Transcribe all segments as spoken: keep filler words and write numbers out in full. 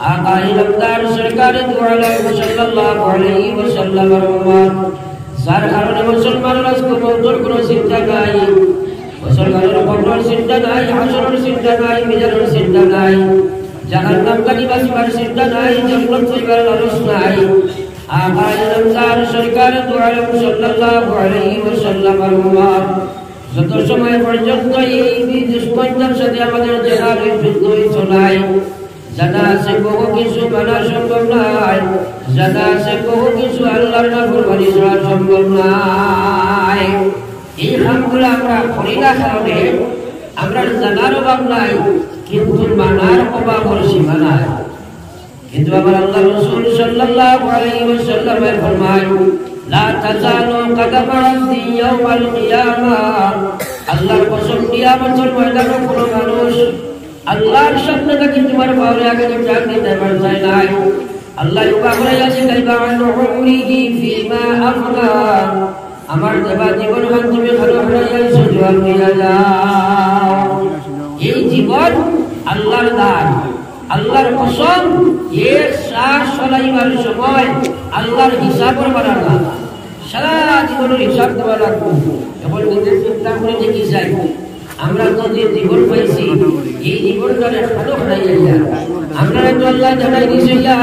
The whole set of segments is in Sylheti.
আকা ইনামদার সরকারে দু আলম সাল্লাল্লাহু আলাইহি ওয়াসাল্লামর উম্মত, যার কারণে মুসলমানর আজকে মউতর কোনো চিন্তা নাই, মুসলমানর কবরর চিন্তা নাই, হাশরর চিন্তা নাই, মিজানর চিন্তা নাই, জাহান্নাম থাকি বাঁচিবার চিন্তা নাই, জান্নাত পাইবার লালস নাই। আকা ইনামদার সরকারে দু আলম সাল্লাল্লাহু আলাইহি ওয়াসাল্লামর উম্মত, যত সময় পর্যন্ত এই দুই দুশমনর সাথে আমাদের জেহাদ, ওই যুদ্ধ, ওই চলায়, জানা আছে বহু কিছু মানা সম্ভব নয়, জানা আছে বহু কিছু আল্লাহর নাফরমানি ছাড়া সম্ভব নয়। এই কামগুলা আমরা করি না কারণে আমরার জানার অভাব নাই, কিন্তু মানার অভাবর সীমা নাই। কিন্তু আমার আল্লাহর রাসূল সাল্লাল্লাহু আলাইহি ওয়াসাল্লামে ফরমায়, "লা তাযালু কদামা আবদিন ইয়াওমাল কিয়ামা।" আল্লাহর কসম, কিয়ামতের ময়দানে কোনো মানুষ আল্লাহর সামনে থাকি তোমার পাওরে আগে তো জান দিতে পারতায় নাই। আল্লাহ ইউবা করে আছে, "কাইফা আন উমরিহি ফিমা আফনা।" আমার দেবা জীবন খান তুমি ভালো ফিরাইয়া আইছো, জবাব দিয়া যাও। এই জীবন আল্লাহর দান, আল্লাহর কসম, এক শ্বাস চলাইবার সময় আল্লাহর হিসাবর বারান্দা। সারা জীবনর হিসাব দেওয়া লাগবো। এখন নিজে চিন্তা করে দেখি চাই, আমরা তো যে জীবন পাইছি, এই জীবনটারে ভালো ফিরাইয়া যাও। আমরা তো আল্লাহ জানাই দিছে, "ইয়া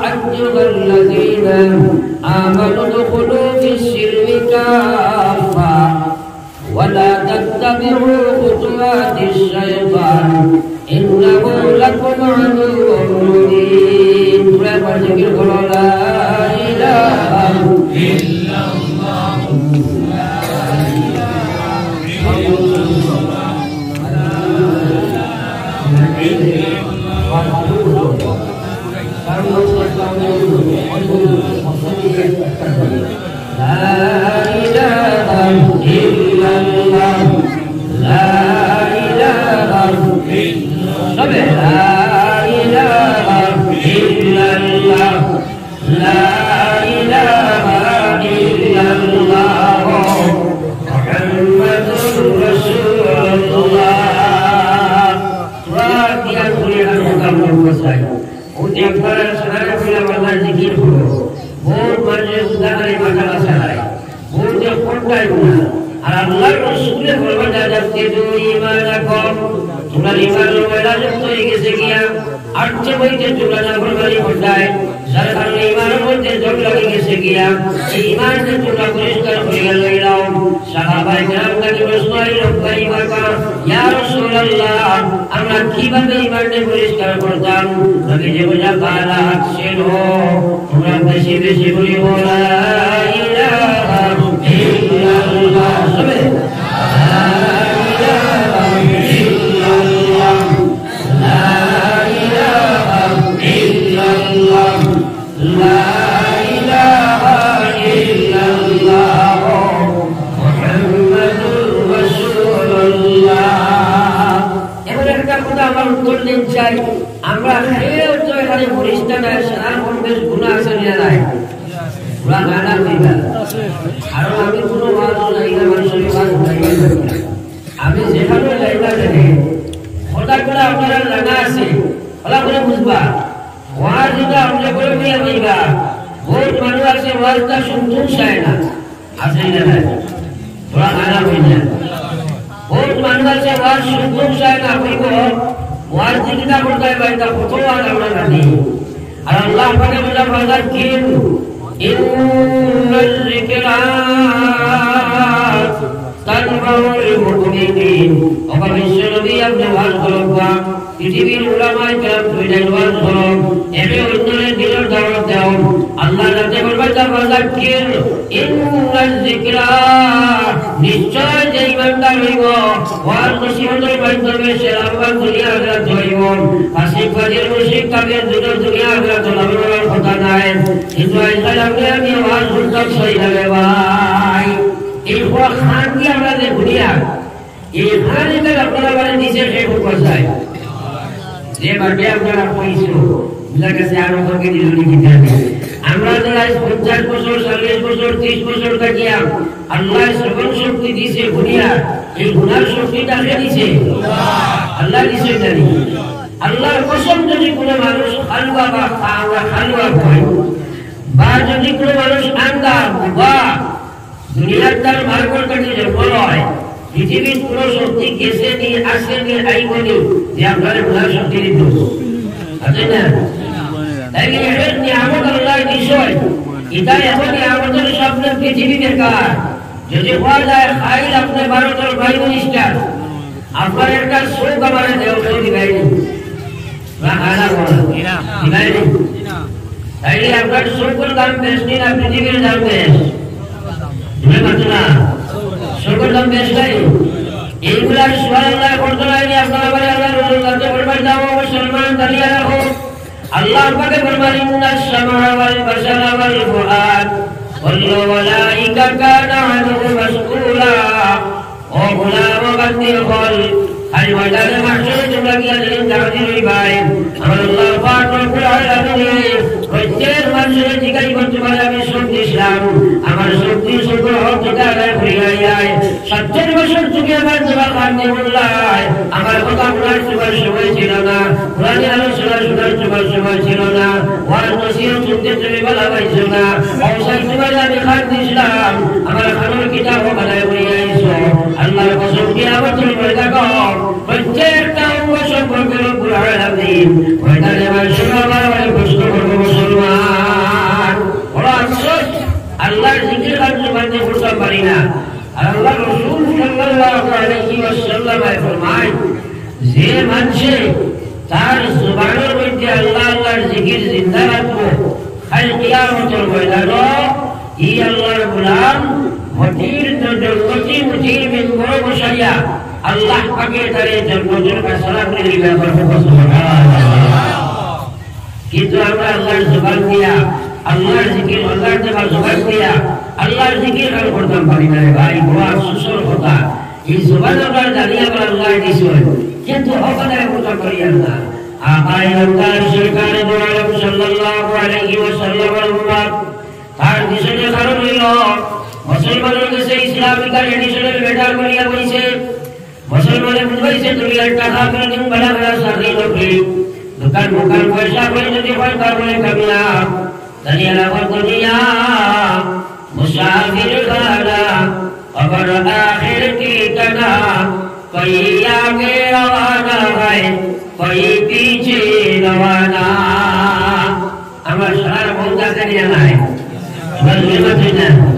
আইয়ুহাল্লাযীনা আমানু উদখুলু ফিস সিলমি কাফফা ওয়া লা তাত্তাবিউ খুতুওয়াতিশ শাইতান ইন্নাহু লাকুম আদুউম মুবিন।" পুরা একবার জিকির করো, "লা ইলাহা ইল্লাল্লাহ।" لا إله إلا الله. لا إله إلا الله. لا إله إلا الله. لا إله إلا الله. محمد رسول الله. তোরা কি আর করে আর কথা বলবো চাই? ও যে একবার সারা কইলাম আল্লাহর জিকির করো। বহুত মানুষের উদাহরণে মাথা ব্যথা নাই। বহুত যে কোনটাই না। আর আল্লাহর রসুলে বলবা, "যা যাচ্ছে তো ইমান রাখো।" তোমরা ইমান রইলা যত হয়ে গেছে গিয়া। আর যে বইতে তোমরা না করবারই কোনটায়? যার কারণে ইমানের মধ্যে জং লাগি গেছে গিয়া। এই ইমান যে তোমরা পরিষ্কার করিয়া লইলাও। সাহাবায়ে কেরাম তাকে প্রশ্ন আইল, "কাইফা ইয়া রাসূলুল্লাহ, আমরা কিভাবে ইমানকে পরিষ্কার করতাম?" নবীজি বলে, "ক্বালা আকসিরু, তোমরা বেশি বেশি বলি, লা ইলাহা ইল্লাল্লাহ।" সবে, লা ইলাহা ইল্লাল্লাহ, লা ইলাহা ইল্লাল্লাহ। لا إله إلا الله محمد رسول الله। এবার একটা কথা আমার উত্তর দিন চাই, আমরা কেউ তো এখানে ফিরিস্তা নাই, সারা কম বেশ গুনাহ আছে না নাই? গুনাহ না, না, ঠিক না? আর আমি কোনো ওয়াজ নাই না, মানুষের ওয়াজ নাই না। আমি যেখানে যাই না কেন, কথা করে আপনারা জানা আছে, ভালো করে বুঝবা। ওয়াজ এটা আপনি করে নিয়ে যাইবা। বহুত মানুষ আছে ওয়াজটা শুনতেও চায় না, আছে না নাই? থোড়া খারাপ হয়ে যায়। বহুত মানুষ আছে ওয়াজ শুনতেও চায় না, কইব, "ওয়াজ দিকে না করতে পারে, তা কত ওয়াজ আমরা জানি।" আর আল্লাহ পাকে বলে, "ফাযাক্কির, ইন্নায যিকরা তানফাউল মুমিনিন।" ওগো বিশ্ব নবী, আপনি ওয়াজ করবা, পৃথিবীর উলামায়ে কেরাম তুই ওয়াজ করো, এবে অন্যরে দিনের দাওয়াত দাও। আল্লাহ রাতে বলবে, "ফাযাক্কির, ইন্নায যিকরা।" নিশ্চয় যে ইমানদার হইব, ওয়াজ নসিহতের মাধ্যমে সে লাভবান দুনিয়া আখিরাত হইব। ফাসিক, ফাজির, মুশরিক, কাফের দুটো দুনিয়া আখিরাত লাভবান কথা নাই। কিন্তু আজকাল আপনি আমি ওয়াজ শুনতাম সহি লাগে ভাই। এই পুরা খান কি আমরা যে দুনিয়া, এই খান এটা আপনারা বাড়ি নিচে সে খুব কষায়। যে বাটে আপনারা পাইছো, বুঝা গেছে আরো কাউকে দিল নি কিতা। আমরা যারা আজ পঞ্চাশ বছর, চল্লিশ বছর, ত্রিশ বছর থাকিয়া আল্লাহ শ্রবণ শক্তি দিছে দুনিয়া, এই গুনার শক্তিটা কে দিছে? আল্লাহ দিছে জানি। আল্লাহর কসম, যদি কোনো মানুষ হালুয়া বা খাওয়া হালুয়া হয়, বা যদি কোনো মানুষ আন্দা বা দুনিয়ার তার মার্গর কাছে জন্ম হয়, পৃথিবীর কোনো শক্তি গেছে নি, আছে নি, আইব নি, যে আপনার গুণার শক্তি দিত? আছে না? তাই কি এমন নিয়ামত আল্লাহর বিষয়, এটা এমন নিয়ামতের সামনে পৃথিবী বেকার। যদি হওয়া যায়, খাইল আপনি ভারতের প্রাইম মিনিস্টার, আপনার একটা শোক আমার দেওয়া দিবাই নি। না, খানা বলা। দিবাই নি। তাইলে আপনার শোকের দাম বেশ নি না পৃথিবীর দাম বেশ? জুড়ে মাত্র না। শোকের দাম বেশ নাই। এইগুলার সওয়াল আল্লাহ করতে নাই, আপনারা বলে আল্লাহ রসুল কাছে বলবেন, "যাও মুসলমান, দাঁড়িয়ে রাখো।" আল্লাহ পাকে ফরমান, "ইন্নাস সামআ ওয়াল বাসারা ওয়াল ফুআদ কুল্লু উলাইকা কানা আনহু মাসউলা।" ও গোলাম, ও বান্দি অকল, আজ ময়দানে মাহশরে তোমরা গিয়া যেদিন হাজির হইবায়, আমার আল্লাহ পাক রব্বুল আলামিন প্রত্যেক মানুষের জিজ্ঞাসা করতে পারে, "আমি শোক দিছিলাম, আমার শোক দিয়ে শোকর হক থেকে আদায় করিয়া আইলায়।" সত্তর বছর তুমি আমার জবাব আর নিবুল্লায়, আমার কথা শোনার তোমার সময় ছিল না, কোরআনের আলোচনা শোনার তোমার সময় ছিল না, ওয়াজ নসিহত শুনতে তুমি ভালা পাইছো না, অবসর তোমার আমি খান দিছিলাম, আমার খানোর কিতাব বানায় বই আইছো। আল্লাহর কসম, কিয়ামতের ময়দানে প্রত্যেকটা অঙ্গ সম্পর্কে রব্বুল আলামিন ময়দানে মাহশরে আমার প্রশ্ন করবো, মুসলমান। বড় আফসোস, আল্লাহর জিকির আর জবান দিয়ে করতে পারি না। আর আল্লাহর রাসূল সাল্লাল্লাহু আলাইহি ওয়াসাল্লাম ফরমায়, যে মানুষে তার জবানের মধ্যে আল্লাহ, আল্লাহর জিকির জিন্দা রাখবো, কাল কিয়ামতের ময়দানে ই আল্লাহর গোলাম মাটির জন্য, মাটি, মাটির মেম্বর বসাইয়া আল্লাহ পাকে তারে জন্নতুল কাসরা করে দিবে। আবার বলবো সুবহানাল্লাহ। কিন্তু আমরা আল্লাহর জবান দিয়া, আল্লাহর জিকির, আল্লাহর দেওয়া জবান দিয়া আল্লাহর জিকির আর করতাম পারি না রে ভাই, বড় আফসোসের কথা। এই জবান আমরা জানি আবার আল্লাহ দিয়েছেন, কিন্তু হক আদায় করতাম পারি না। আকায়ে নামদার সরকারে দু আলম সাল্লাল্লাহু আলাইহি ওয়াসাল্লামের উম্মত, তার পিছনে কারণ হইল মুসলমানের কাছে ইসলামিক আর এডিশনাল ম্যাটার বলিয়া বলছে। মুসলমানে বুঝাইছে, দুনিয়ার টাকা বিল্ডিং বাড়া বাড়া চাকরি নকরি, দোকান মোকান পয়সা করে যদি হয়, তার বলে কামিয়াব। দুনিয়া আবার দুনিয়া, মুসাফির খানা, কবর আখের ঠিকানা, কই আগে রওয়ানা হয়, কই পিছে রওয়ানা। আমরা সারা মন কাছে নিয়ে নাই। বুঝলি না তুই না?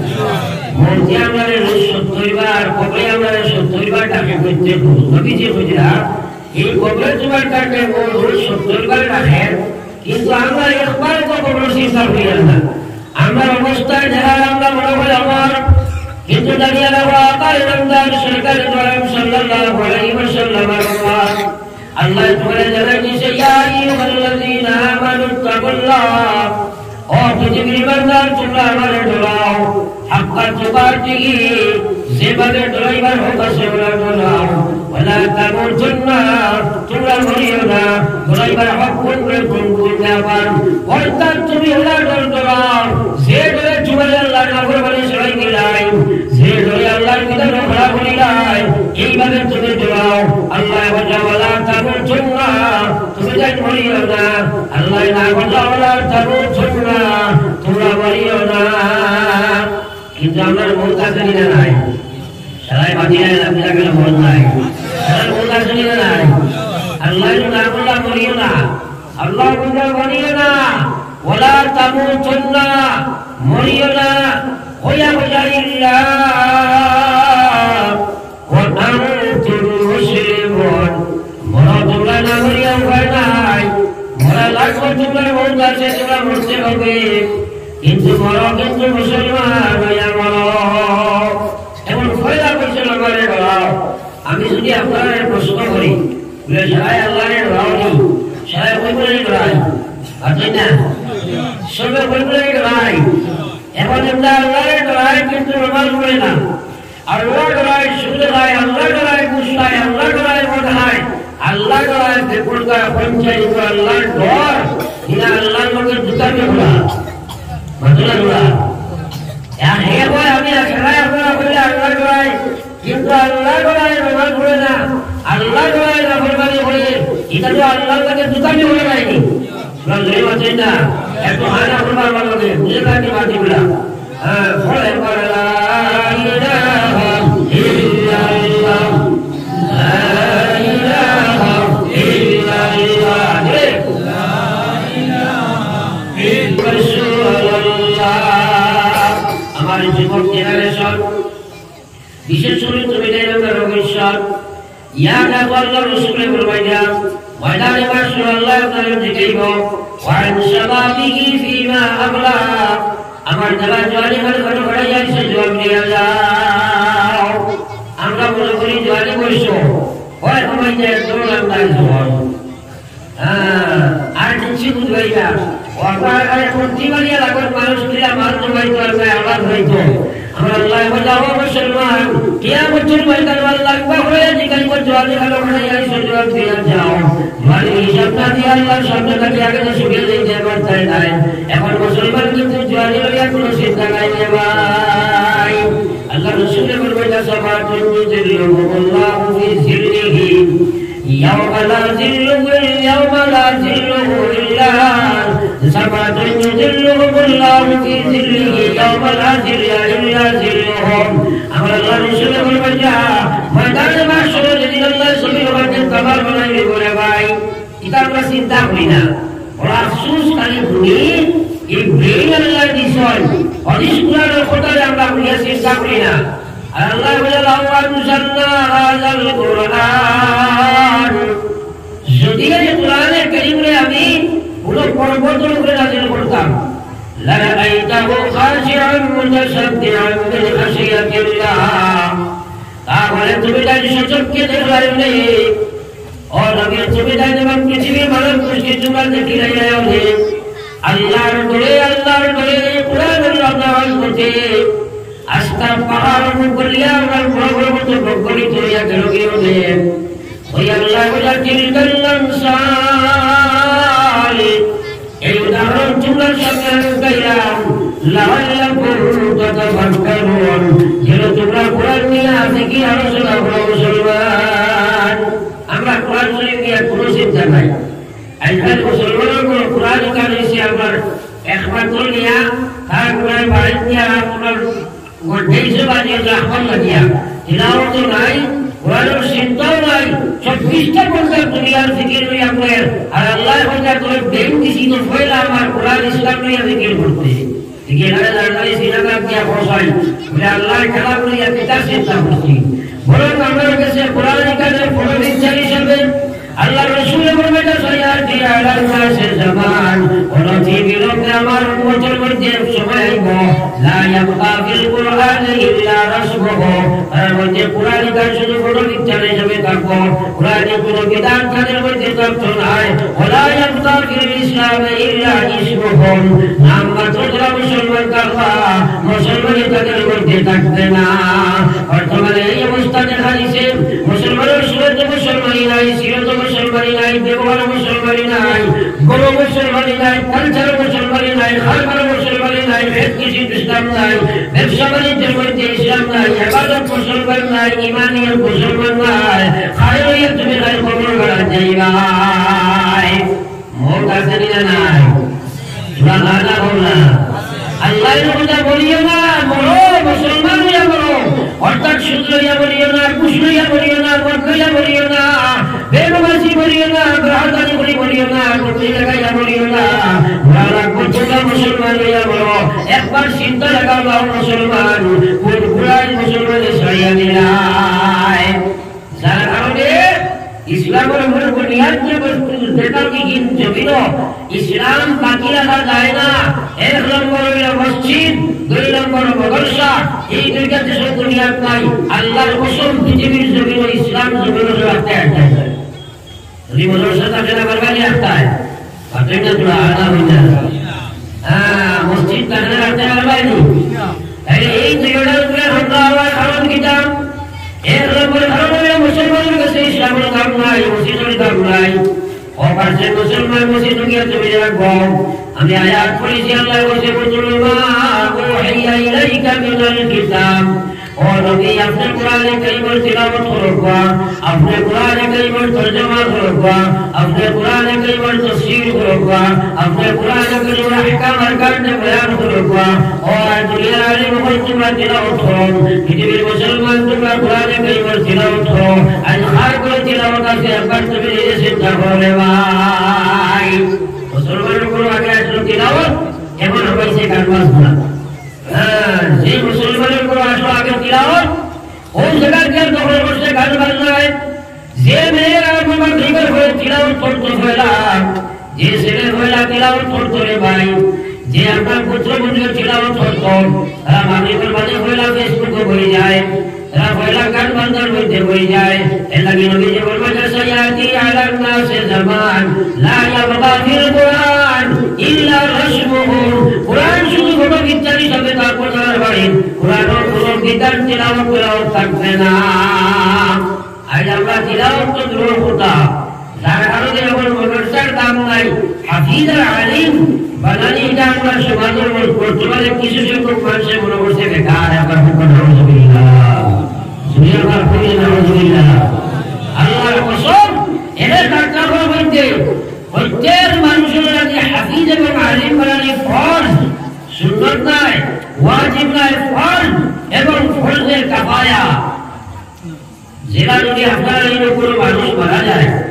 মরতে আমরা রোজ সত্তর বার, কবরে আমরা সত্তর বার ডাকে করতে করতে নবীজি বুঝলা, এই কবরে তোমার ডাকে ও রোজ সত্তর বার ডাকে, কিন্তু আমরা একবার তো কবর চিন্তা করি না। আমরা অবস্থায় দেখা আমরা মনে হয় আমার, কিন্তু দাঁড়িয়ে রাখো আকারে নামদার সরকারে দু আলম সাল্লাল্লাহু আলাইহি ওয়াসাল্লাম আমার আল্লাহ তোমারে জানাই দিছে, ইয়া আইয়ুহাল্লাযীনা আমানু ইত্তাকুল্লাহ। ও পৃথিবীর ইমানদার, তোমরা আমারে ডরাও। হাক্কা তুকাতিহি, যেভাবে ডরাইবার হক আছে ওরা ডরাও। ওয়ালা তামুতুন্না, তোমরা মরিও না। ডরাইবার হক কোন করে কোন কোন ব্যাপার? অর্থাৎ তুমি ওরা ডর ডরাও, যে ডরে তোমারে আল্লাহর নাফরমানি ছাড়াই দিলাই, যে ডরে আল্লাহর বিধান খাড়া করিলাই, এইভাবে তুমি ডরাও। আল্লাহ বলে, "ওয়ালা তামুতুন্না", তুমি যেন মরিও না। আল্লাহ না বলে, "ওয়ালা তামুতুন্না", তোমরা মরিও না। কিন্তু আমরা মন কাছে নিয়ে নাই। সারাই বাঁচিয়ে নাই, আপনি গেলে মন নাই। সারা মন কাছে নিয়ে নাই। আল্লাহ না বলে, "মরিও না।" আল্লাহ বলে, "মরিও না।" "ওয়ালা তামুতুন্না", মরিও না। "ওয়া আবশিরু বিল ওয়া আনতুম মুসলিমুন।" মরো তোমরা, না মরিয়া উপায় নাই। মরা লাগবে, তোমরা মরতে আছে, তোমরা মরতে হবে। কিন্তু মরো কিন্তু মুসলমান হইয়া মরো। এখন পয়লা প্রশ্ন আমারে ডরাও। আমি যদি আপনারে প্রশ্ন করি, বলে, "সারাই আল্লাহরে ডরাও নি?" সারাই কইবো নি ডরাই? পারবেন না? সবে কইবো নি ডরাই? এখন আমরা আল্লাহরে ডরাই, কিন্তু নামাজ পড়ে না। আল্লাহ ডরায়, সুদ খায়, আল্লাহ ডরায়, ঘুষ খায়, আল্লাহ ডরায়, মদ খায়, আল্লাহ ডরায়, বেকুল খায়, পঞ্চায়েত করে আল্লাহর ডর, কিনা আল্লাহর লোকের জুতা বেকুলা। মাতুলা ডরা। আর হে ভাই, আমি আশায় আপনারা বললে আল্লাহ ডরায়, কিন্তু আল্লাহ ডরায়, নামাজ পড়ে না। আল্লাহর নাফরমানি করে, ইটা তো আল্লাহর লগে দুটামি হয়ে যায়নি। আপনারা জোরে মাতেন না, একটু হানা করবা আমার লগে, বুঝে থাকি মাতিগুলা। হ্যাঁ, বলেন, বলেন, লা ইলাহা ইল্লাল্লাহ, লা ইলাহা ইল্লাল্লাহ। জোরে। রাসূলুল্লাহ। আমার যুবক জেনারেশন, বিশেষ করে তুমি যারা ভবিষ্যৎ, ইয়াদ রাখো আল্লাহর রসুলে ফরমাইলা, ময়দানে মাহশর আল্লাহ তাআলা জিকাইব, "ওয়া আন শাবাবিহি ফীমা আবলা।" আমার যারা জওয়ানি কালে খড়খড়াই আছে, জবাব দিয়া যাও। আমরা মনে করি জওয়ানি বয়স, হয় সময় যে একদম আল্লাহ জওয়ান। হ্যাঁ, আর কিচ্ছু বুঝবাই না। ও আপনার কাছে প্রতিবারই এলাকার মানুষ মিলে মাল জমাইতো আর নাই, আওয়াজ হইতো। আমার আল্লাহ বলে, "ও মুসলমান, কিয়ামতের ময়দানে আল্লাহ আকবার হয়ে জিজ্ঞাসা করছে, 'আপনি ভালো করে এই সহ্য দিয়ে যাও।' মানে হিসাব না দিয়ে আল্লাহর সামনে তাকে আগে তো শুকিয়ে দিয়ে যাবার তাই নাই।" এখন মুসলমান কিন্তু জওয়ানি লইয়া কোনো চিন্তা নাই রে ভাই। আল্লাহ রসুলে বলবে, "সাবাতুন ইউযিল্লুহুমুল্লাহু ফি জিল্লিহি।" ইয়াওমা লা জিল্লু, ইয়াওমা লা জিল্লুহু ইল্লা, সাবাতুন ইউযিল্লুহুমুল্লাহু ফি জিল্লিহি ইয়াওমা লা জিল্লা ইল্লা জিল্লুহুম। আমার আল্লাহ রসুল বলবেন, যা, ময়দানে মাহশরে যেদিন আল্লাহ জমিন বানাইবে, বলে ভাই, ইটা আমরা চিন্তা করি না। বড় আফসোস, খালি শুনি, এই ব্রেইন আল্লাহ দিছইন, হাদিস কুরআনের কথারে আমরা বুঝিয়া চিন্তা করি না। আর আল্লাহ বলে, "লাউ আনজালনা হাযাল কুরআন", যদি এই কোরআনে কারীমরে আমি কোনো পর্বতর উপরে নাজিল করতাম, "লারাআইতাহু খাশিআন মুতাসাদ্দিআন মিন খাশিয়াতিল্লাহ", তাহলে তুমি তাই সচক্ষে দেখলায় নে। ও নবী, তুমি তাই যখন পৃথিবীর মানুষ গোষ্ঠী তোমরা দেখিলায় নে, আল্লাহর ডরে, আল্লাহর ডরে এই কোরআন আল্লাহ নামাজ করতে আস্তা পাহাড় মুখ করিয়া আমার বড় বড় মতো বকরি ধরিয়া গেল গিয়ে ওঠে। ওই আল্লাহ বলে, "তিলকাল আমসাল", এই উদাহরণ তোমরা সামনে আমি পাইলাম, "লাআল্লাকুম তাতাফাক্কারুন", যেন তোমরা কোরআন নিয়ে আজকে আলোচনা করো মুসলমান। আমরা কোরআন শরীফ নিয়ে কোনো চিন্তা নাই। আজকাল মুসলমানর কোনো কোরআন কার হয়েছে আমার একমাত্র নিয়া, তার কোরআন বাড়ির নিয়া আপনার গড্ডে হিসেবে আজ এই রাখবার লাগিয়া, তিলাওয়াতও নাই, কোরআনের চিন্তাও নাই, চব্বিশটা ঘন্টা দুনিয়ার ফিকির লইয়া আপনার, আর আল্লাহ হয়তো করে ব্রেন দিছি তো পয়লা আমার কোরআন ইসলাম লইয়া ফিকির করতে। ঠিক এখানে দাঁড়াই সিনাগার দিয়া বসাই, বলে আল্লাহ কালাম লইয়া কিতা চিন্তা করছি। বরং আমার কাছে কোরআন কালামের ফটো পিকচার হিসাবে আল্লাহ রসুল বলবে, "সায়াতি আলান নাসি জামান", অনতি বিলম্বে আমার উম্মতের মধ্যে এক সময় আইব, "লা ইয়াবকা ফিল কুরআনি ইল্লা রাসমুহু", তার মধ্যে কোরআন কার শুধু ফটো পিকচার হিসাবে থাকবো, কোরআনে কোনো বিধান তাদের মধ্যে থাকতো নাই, "ওয়া লা ইয়াবকা ফিল ইসলামি ইল্লা ইসমুহুম", নাম মাত্র যারা মুসলমান থাকবা, মুসলমানি তাদের মধ্যে থাকবে না। বর্তমানে এই অবস্থা দেখা দিছে, মুসলমানের সুরত মুসলমানি নাই, সিরত মুসলমানি নাই, ব্যবহার মুসলমানি নাই, বড় মুসলমানি নাই, কালচার মুসলমানি নাই, খারবার মুসলমানি নাই, ভেদ কিছু ইসলাম নাই, ব্যবসা বাণিজ্যের মধ্যে ইসলাম নাই, ইবাদত মুসলমান নাই, ইমানিয়ত মুসলমান নাই, খায় লইয়া তুমি খায় কবর গাড়া যাইবায়। মউত আছে নি না নাই? সুবহানাল্লাহ বলো না। আল্লাহর কথা বলিও না, মরো, মুসলমান হইয়া মরো। অর্থাৎ সুদ লইয়া মরিও না, ঘুষ লইয়া মরিও না, মদ লইয়া মরিও না, বেনামাজি মরিও না, বেহায়াদারি করি মরিও না, টুপি লাগাইয়া মরিও না। মরার আগ পর্যন্ত মুসলমান হইয়া মরো। একবার চিন্তা লাগাও, মুসলমান, কোন বুড়াই মুসলমানে ছাড়িয়া দিলায়? যার কারণে ইসলামের উপরে বুনিয়াদ যে বস্তু, যেটা বিহীন জমিন, ইসলাম বাকি রাখা যায় না। এক নম্বর হইল মসজিদ, দুই নম্বর মাদ্রাসা। এই দুইটা দেশে বুনিয়াদ নাই। আল্লাহর কসম, পৃথিবীর জমিন ইসলাম জমিন রাখতে হয়। যদি মাদ্রাসা থাকে না, বারবার রাখতে হয়। বাকি না তোরা আলাদা হয়ে যায়। হ্যাঁ, মসজিদ থাকে না, রাখতে পারবে না। তাহলে এই দুইটার উপরে হামলা হওয়ার কারণ কিতা? এক নম্বর কারণ হলো মুসলমানের কাছে ইসলামের দাম নাই, মসজিদের দাম নাই। ও পার্সেন্ট মুসলমান মসজিদ গিয়া তুমি রাখবো। আমি আয়াত পড়েছি, আল্লাহ বলছে, "উতলু মা উহিয়া ইলাইকা মিনাল কিতাব।" ও নবী, আপনে কোরআনে কারীমর তিলাওয়াত করউক্কা, আপনে কোরআনে কারীমর তর্জমা করউক্কা, আপনে কোরআনে কারীমর তাফসীর করউক্কা, আপনে কোরআনে কারীমর আহকাম আরকান বয়ান করউক্কা। ও আয় দুনিয়ার আলিম অকল, তুমরা তিলাওয়াত করো, পৃথিবীর মুসলমান তুমরা কোরআনে কারীমর তিলাওয়াত করো। আইজ কার ঘরো তিলাওয়াত আছে, একবার তুমি নিজে চিন্তা করো রে ভাই। মুসলমানর ঘরো আগে আছলো তিলাওয়াত, অখন অইছে গান বাজনা। হ্যাঁ, যে মুসলমানর ঘরো আছলো আগে তিলাওয়াত, অউ জাগাত গিয়া দখল করছে গান বাজনায়। যে মেয়েরা বাবা বিবাহ হয়ে তিলাওয়াত করতো পয়লা, যে ছেলে পয়লা তিলাওয়াত করতো রে ভাই, যে আপনার পুত্র বন্ধু তিলাওয়াত করতো, তারা মাগরিবর বাদে পয়লা Facebook-ও বই যায়, তারা পয়লা গান বাজনার মধ্যে বই যায়। এর লাগি নবীজি ফরমাইন, "সায়াতি আলান নাসি জামান লা ইয়াবকা ফিল কুরআন ইল্লা রাসমুহু।" কোরআন শুধু ফটো পিকচার হিসাবে থাকবো তারার বাড়িত, কোরআনর কোনো বিধান তিলাওয়াত করাও থাকবে না। আইজ আমরা তিলাওয়াত তো দূরর কথা, যার কারণে অখন মাদ্রাসার দাম নাই। হাফিজ আর আলিম বানানি ইটা আমরা সমাজর মধ্যে বর্তমানে কিছু সংখ্যক মানুষে মনে করছে বেকার। একবার বলুন, নাউজুবিল্লাহ। জোরে একবার বলুন, নাউজুবিল্লাহ। আল্লাহর কসম, এর কারণর মধ্যে প্রত্যেক মানুষর লাগি হাফিজ এবং আলিম বানানি ফরজ, সুন্নত নায়, ওয়াজিব নায়, ফরজ এবং ফরজে কাফায়া। যেলা যদি আপনার এই কোনো মানুষ মারা যায়,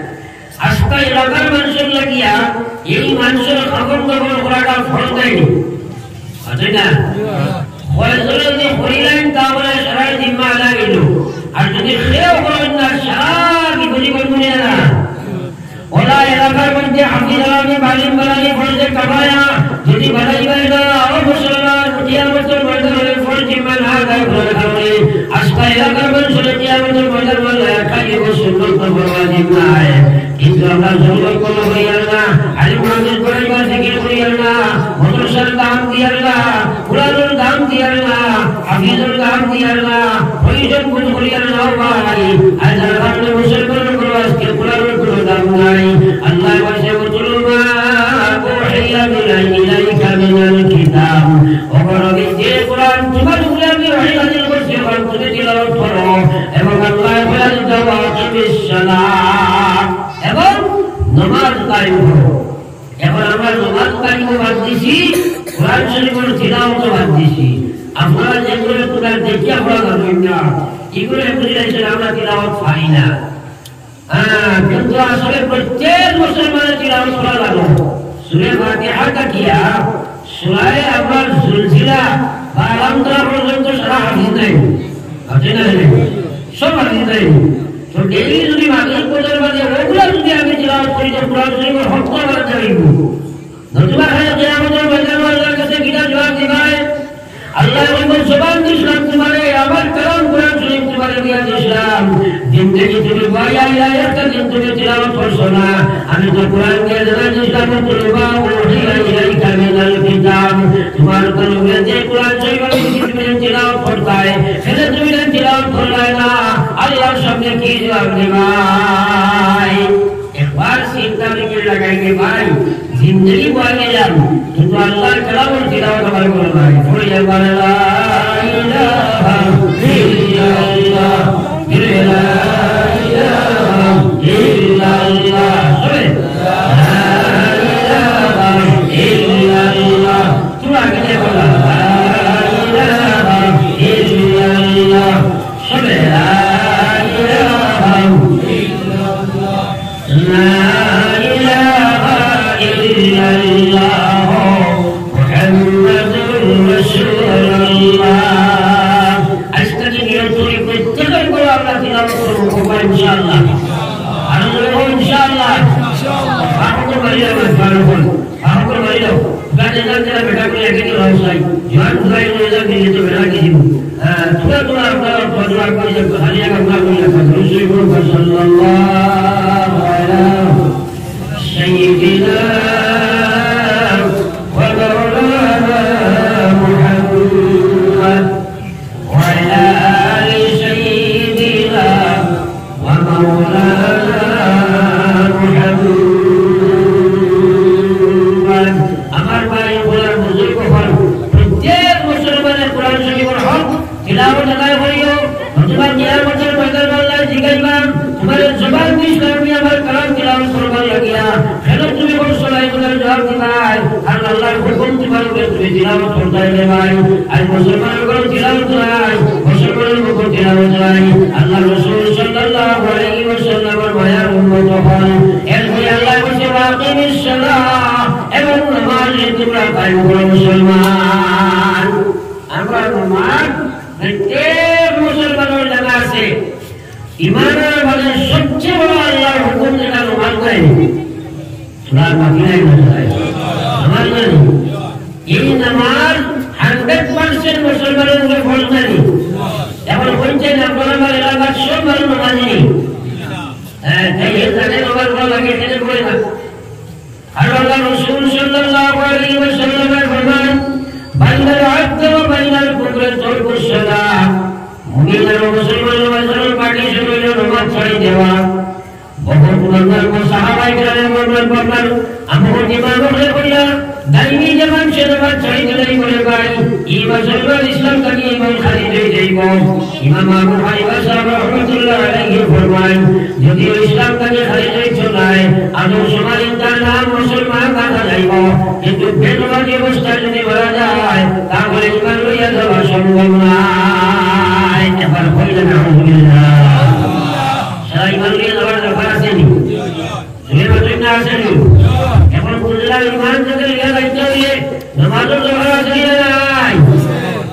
আস্তা এলাকার মানুষর লাগিয়া এই মানুষর খাবার দাবার করাটা ফরজ নায়নি? আছে না? কয়েকজনে যদি করিলাইন, তা বলে সারা জিম্মা আদায় অইল। আর যদি কেউ করেন না, সারা বিপদে পড়বো না? ওলা এলাকার মধ্যে হাফিজ আলামে বালিম বানানি ফরজে কাফায়া, যদি বানাই পারে না, ও মুসলমান, কিয়ামতের ময়দানে ফরজ জিম্মা না আদায় করার কারণে আস্তা এলাকার মানুষরে কিয়ামতের ময়দানে আল্লাহ একা দিব, সুন্নত নফল ওয়াজিব নায়। কিন্তু আমরা জঙ্গল কোনো হইয়ার না, আলিম মানুষ বানাইবার জিকির করিয়ার না, মাদ্রাসার দাম দিয়ার না, কোরআনর দাম দিয়ার না, হাফিজর দাম দিয়ার না, প্রয়োজন বোধ করিয়ার না ভাই। আজ আল্লাহর মুসলমানর ঘরো আজকে কোরআনর কোনো দাম নাই। আল্লাহ বলছে, "উতলু মা উহিয়া ইলাইকা মিনাল কিতাব।" ও নবী, যে কোরআন তোমার উপরে আমি ওহী নাজিল করছি, কোরআন তুমি তিলাওয়াত করো। এবং আল্লাহ বলেন, "ওয়া আকিমিস সালাহ", এবং নামাজ কায়েম করো। এখন আমরা নামাজ কায়েমও বাদ দিছি, কোরআন শরীফর তিলাওয়াতও বাদ দিছি। আপনারা যেগুলো তোমরা দেখিয়া পড়া যাবেন না, এগুলো বুঝে গেছেন আমরা তিলাওয়াত পারি না। হ্যাঁ, কিন্তু আসলে প্রত্যেক মুসলমানের তিলাওয়াত করা লাগে। সূরা ফাতিহা থাকিয়া সূরায়ে আপনার জুলজিলা বা আলাম তারা পর্যন্ত সারা হাদিস নাই। আছে না নাই? সব হাদিস নাই। তো ডেইলি যদি মাগরিব পর্যন্ত বাদে ওগুলা যদি আমি তিলাওয়াত করি, তো কোরআন শরীফর হক তো আমার জানিব। নতুবা হয় কিয়ামতের ময়দানে আল্লাহর কাছে কিতা জবাব দিবায়? আল্লাহ বলবেন, "জবান দিছিলাম তোমারে, আমার কালাম কোরআন শরীফ তোমারে দিয়া দিছিলাম। জিন্দেগি তুমি বাড়িয়া আইলা, একটা দিন তুমি তিলাওয়াত করছো না। আমি তো কোরআন দিয়া জানাই দিছিলাম, উতলু মা উহিয়া ইলাইকা মিনাল কিতাব। তোমার কলবে যে কোরআন শরীফ আমি দিছি, তুমি তিলাওয়াত করতায়, সেটা তুমি তিলাওয়াত করলায় না। আল্লাহর সামনে কি জবাব দিবায়?" একবার চিন্তা ফিকির লাগাই রে ভাই, জিন্দেগি বয়া গেলাম, কিন্তু আল্লাহর কালামর তিলাওয়াত আমার কোনো নাই। পড়ি একবার লা ইলাহা ইল্লাল্লাহ, লা ইলাহা ইল্লাল্লাহ। সবে লা ইলাহা ইল্লাল্লাহ। তোমরা আগে বলো, লা ইলাহা ইল্লাল্লাহ। সবে লা ইলাহা ইল্লাল্লাহ। লা ইলাহা ইল্লাল্লাহ মুহাম্মাদুর রাসূলুল্লাহ। আজকে যে নিয়ত করি প্রত্যেকের করে আমরা তিলাওয়াত করবো, করবো ইনশাআল্লাহ। আর বলবো ইনশাআল্লাহ। আর তো বাড়ি যাবো, আর বলবো। আহমদ ভাই লোক, গানে গানে বেটা করে একে তো রং চাই। জোয়ান ভাই লোক এলা মিলে তো বেটা কি দিব। আহ, তোরা, তোরা, তোরা, তোরা করে যাবে। খালি এক আমরা করে যাবে। রসুল বলবো, সাল্লাল্লাহু আলা সাইয়্যিদিনা ওয়া মাওলানা মুহাম্মদ। وعلى آل سيدنا ومولانا محمد। আমার ভাই, আমার বুজুর্গ হল, প্রত্যেক মুসলমানের কোরআন শরীফের হক তিলাওয়াত আদায় করি হুকুম তোমার উপরে তুমি তিলাওয়াত করতে হবে ভাই। আর মুসলমানর ঘরো তিলাওয়াত নাই, মুসলমানর মুখো তিলাওয়াত নাই। আল্লাহ রাসূল সাল্লাল্লাহু আলাইহি ওয়াসাল্লামর মায়ার উম্মত অকল। এরপরে আল্লাহ বলছে, "ওয়া আকিমিস সালাহ", এবং নামাজ তোমরা কায়েম করো মুসলমান। আমরা নামাজ, প্রত্যেক মুসলমানর জানা আছে, ইমানর মাঝে সবচেয়ে বড় আল্লাহর হুকুম যেটা নামাজ নাই। সুতরাং বাকি নাই না, ভাই। নামাজ নাই। এই নামাজ hundred percent মুসলমানর উপরে ফরজ নাই। এখন বলছেন, আপনারা আমার এলাকার সব মানুষ নামাজি নেই। হ্যাঁ, তাই এর জানে নামাজ পড়া লাগে, এখানে পড়ে না। আর আল্লাহ রাসূল সাল্লাল্লাহু আলাইহি ওয়াসাল্লামের ফরমান, "বাইনাল আবদি ওয়া বাইনাল কুফরি তারকুস সালাহ।" মুমিন আর মুসলমানর মাঝে partition হইল নামাজ ছাড়ি দেওয়া। বহুত বছর পর সাহাবায়ে কেরামের বর্ণনা, বর্ণনা, আবু হুরায়রা বলে, "দাইমি যে মানুষে নামাজ ছাড়ি দিলাই বলে ভাই, ই মুসলমান ইসলাম থাকি ইমান খারিজ হয়ে যাইব।" ইমাম আবু হানিফা সাহেব রহমতুল্লাহ আলাইহি ফরমায়, যদিও ইসলাম থাকি খারিজ হইতো নায়, আদম শুমারি তার নাম মুসলমান রাখা যাইব, কিন্তু বেনামাজি অবস্থায় যদি মারা যায়, তাহলে ইমান লইয়া যাওয়া সম্ভব নায়। একবার কইলেন নাউজুবিল্লাহ। সারা ইমান লইয়া যাওয়ার দরকার আছে নি? জোরে বলুন না, আছে নি? এখন বুঝলাম, ইমান যদি লইয়া যাইতে হইলে নামাজের দরকার আছে নি না নাই?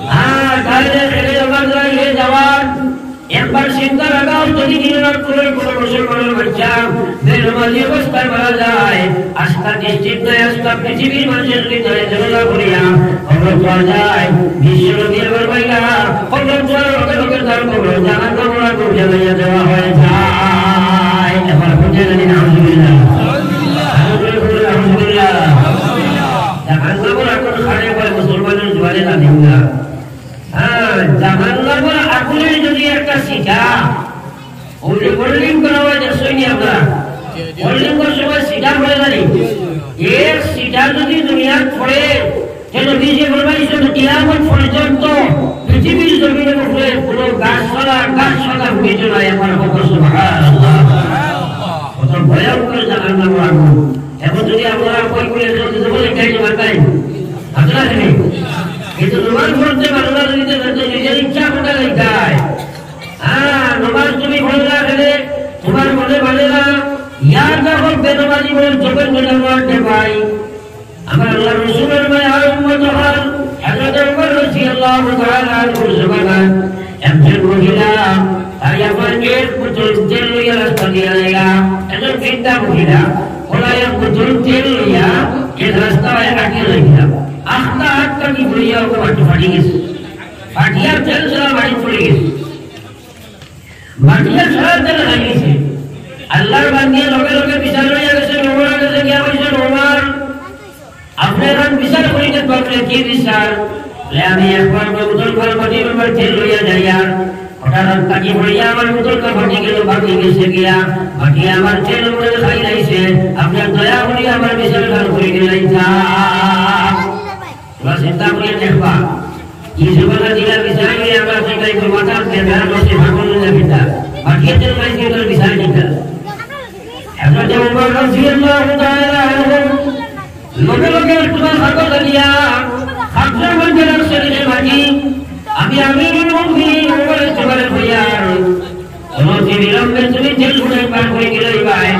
হ্যাঁ, তাহলে এখানে নামাজ লইয়া যাওয়ার একবার চিন্তা লাগাও, যদি দিনের কোনো, কোনো মুসলমানের বাচ্চা বেনামাজি অবস্থায় মারা যায়, আস্তা district নয়, আস্তা পৃথিবীর মানুষের হৃদয়ে জ্বালা করিয়া কবর পাওয়া যায়। বিশ্বনবী আমার ভাইরা, কবর পাওয়ার লগে লগে তার কবর জাহান্নামের আগুন জ্বালাইয়া দেওয়া হয়ে যায়। এবার বুঝে জানি না, আলহামদুলিল্লাহ। আলহামদুলিল্লাহ, আলহামদুলিল্লাহ। জাহান্নামের আগুন খাড়ে হয় মুসলমানের জোয়ারে না দিন না। হ্যাঁ, জাহান্নামের আগুনের যদি একটা ছিটা, ওই যে welding করা হয়, দেখছইন নি আপনারা? Welding করার সময় ছিটা হয় না নি? এক ছিটা যদি দুনিয়াত পড়ে, তে নবীজি ফরমাইছেন, কিয়ামত পর্যন্ত পৃথিবীর জমিনের উপরে কোনো গাছপালা, গাছপালা উঠে চলে, একবার বলো সুবহানাল্লাহ। কত ভয়ঙ্কর জাহান্নামের আগুন। এখন যদি আপনারা কই করে চলতে বলে, এটাই মারবেন। আপনারা নেই। কিন্তু নমাজ পড়তে পারো না, যদি তো নিজের ইচ্ছা কোনটা লেখায়। হ্যাঁ, নমাজ তুমি পড়লা খেলে, তোমার মনে মানে না, ইয়ার যখন বেদবাজি বলে চোখের মধ্যে আমার দেখাই। আমার আল্লাহ রসুলের মায়ার উম্মত হল, হযরত ওমর রাদিয়াল্লাহু তাআলা আনহুর জমানায় একজন মহিলা, তাই আমার এক বোতল তেল লইয়া রাস্তা দিয়া যাইলা। একজন বৃদ্ধা মহিলা, ওরা এক বোতল তেল লইয়া এক রাস্তায় আটিয়া যাইলা। আখতা আখতা কি বলিয়া ওকে বাটি ফাটি গেছে। ফাটিয়া তেল সারা বাড়ি পড়ে গেছে। বাটিয়া সারা তেল খাই গেছে। আল্লাহর বান্দিয়ে লগে লগে বিচার লইয়া গেছে, ওমর গেছে, গিয়া কইছে, "ওমর, আপনি এখন বিচার করিতে পারলে কি বিচার?" বলে, "আমি একবার বোতল কল বাটি একবার তেল লইয়া যাইয়া, হঠাৎ তাকি পড়িয়া আমার বোতল কল বাটি গেল, ভাঙি গেছে গিয়া, বাটি আমার তেল উড়ে খাই লাইছে, আপনি দয়া করি আমার বিচার খান করি দিলাই যা।" তোরা চিন্তা করিয়া দেখবা, ই জমানা দিলা বিচার করি আমরা কই কই মাথার বেদার বসে ভাগল না পিতা, বাটিয়া তেল খাইছে তোর বিচার কিতা। হযরত ওমর রাদিয়াল্লাহু তাআলা আনহু লগে লগে তোমার হাত লাগিয়া, হাতের মধ্যে রাখছে রে বাটি, আমি আমিরুল মুমিনিন ওমর তোমার হইয়ার, অনতি বিলম্বে তুমি তেল গুলো পান করে গেলে ভাই,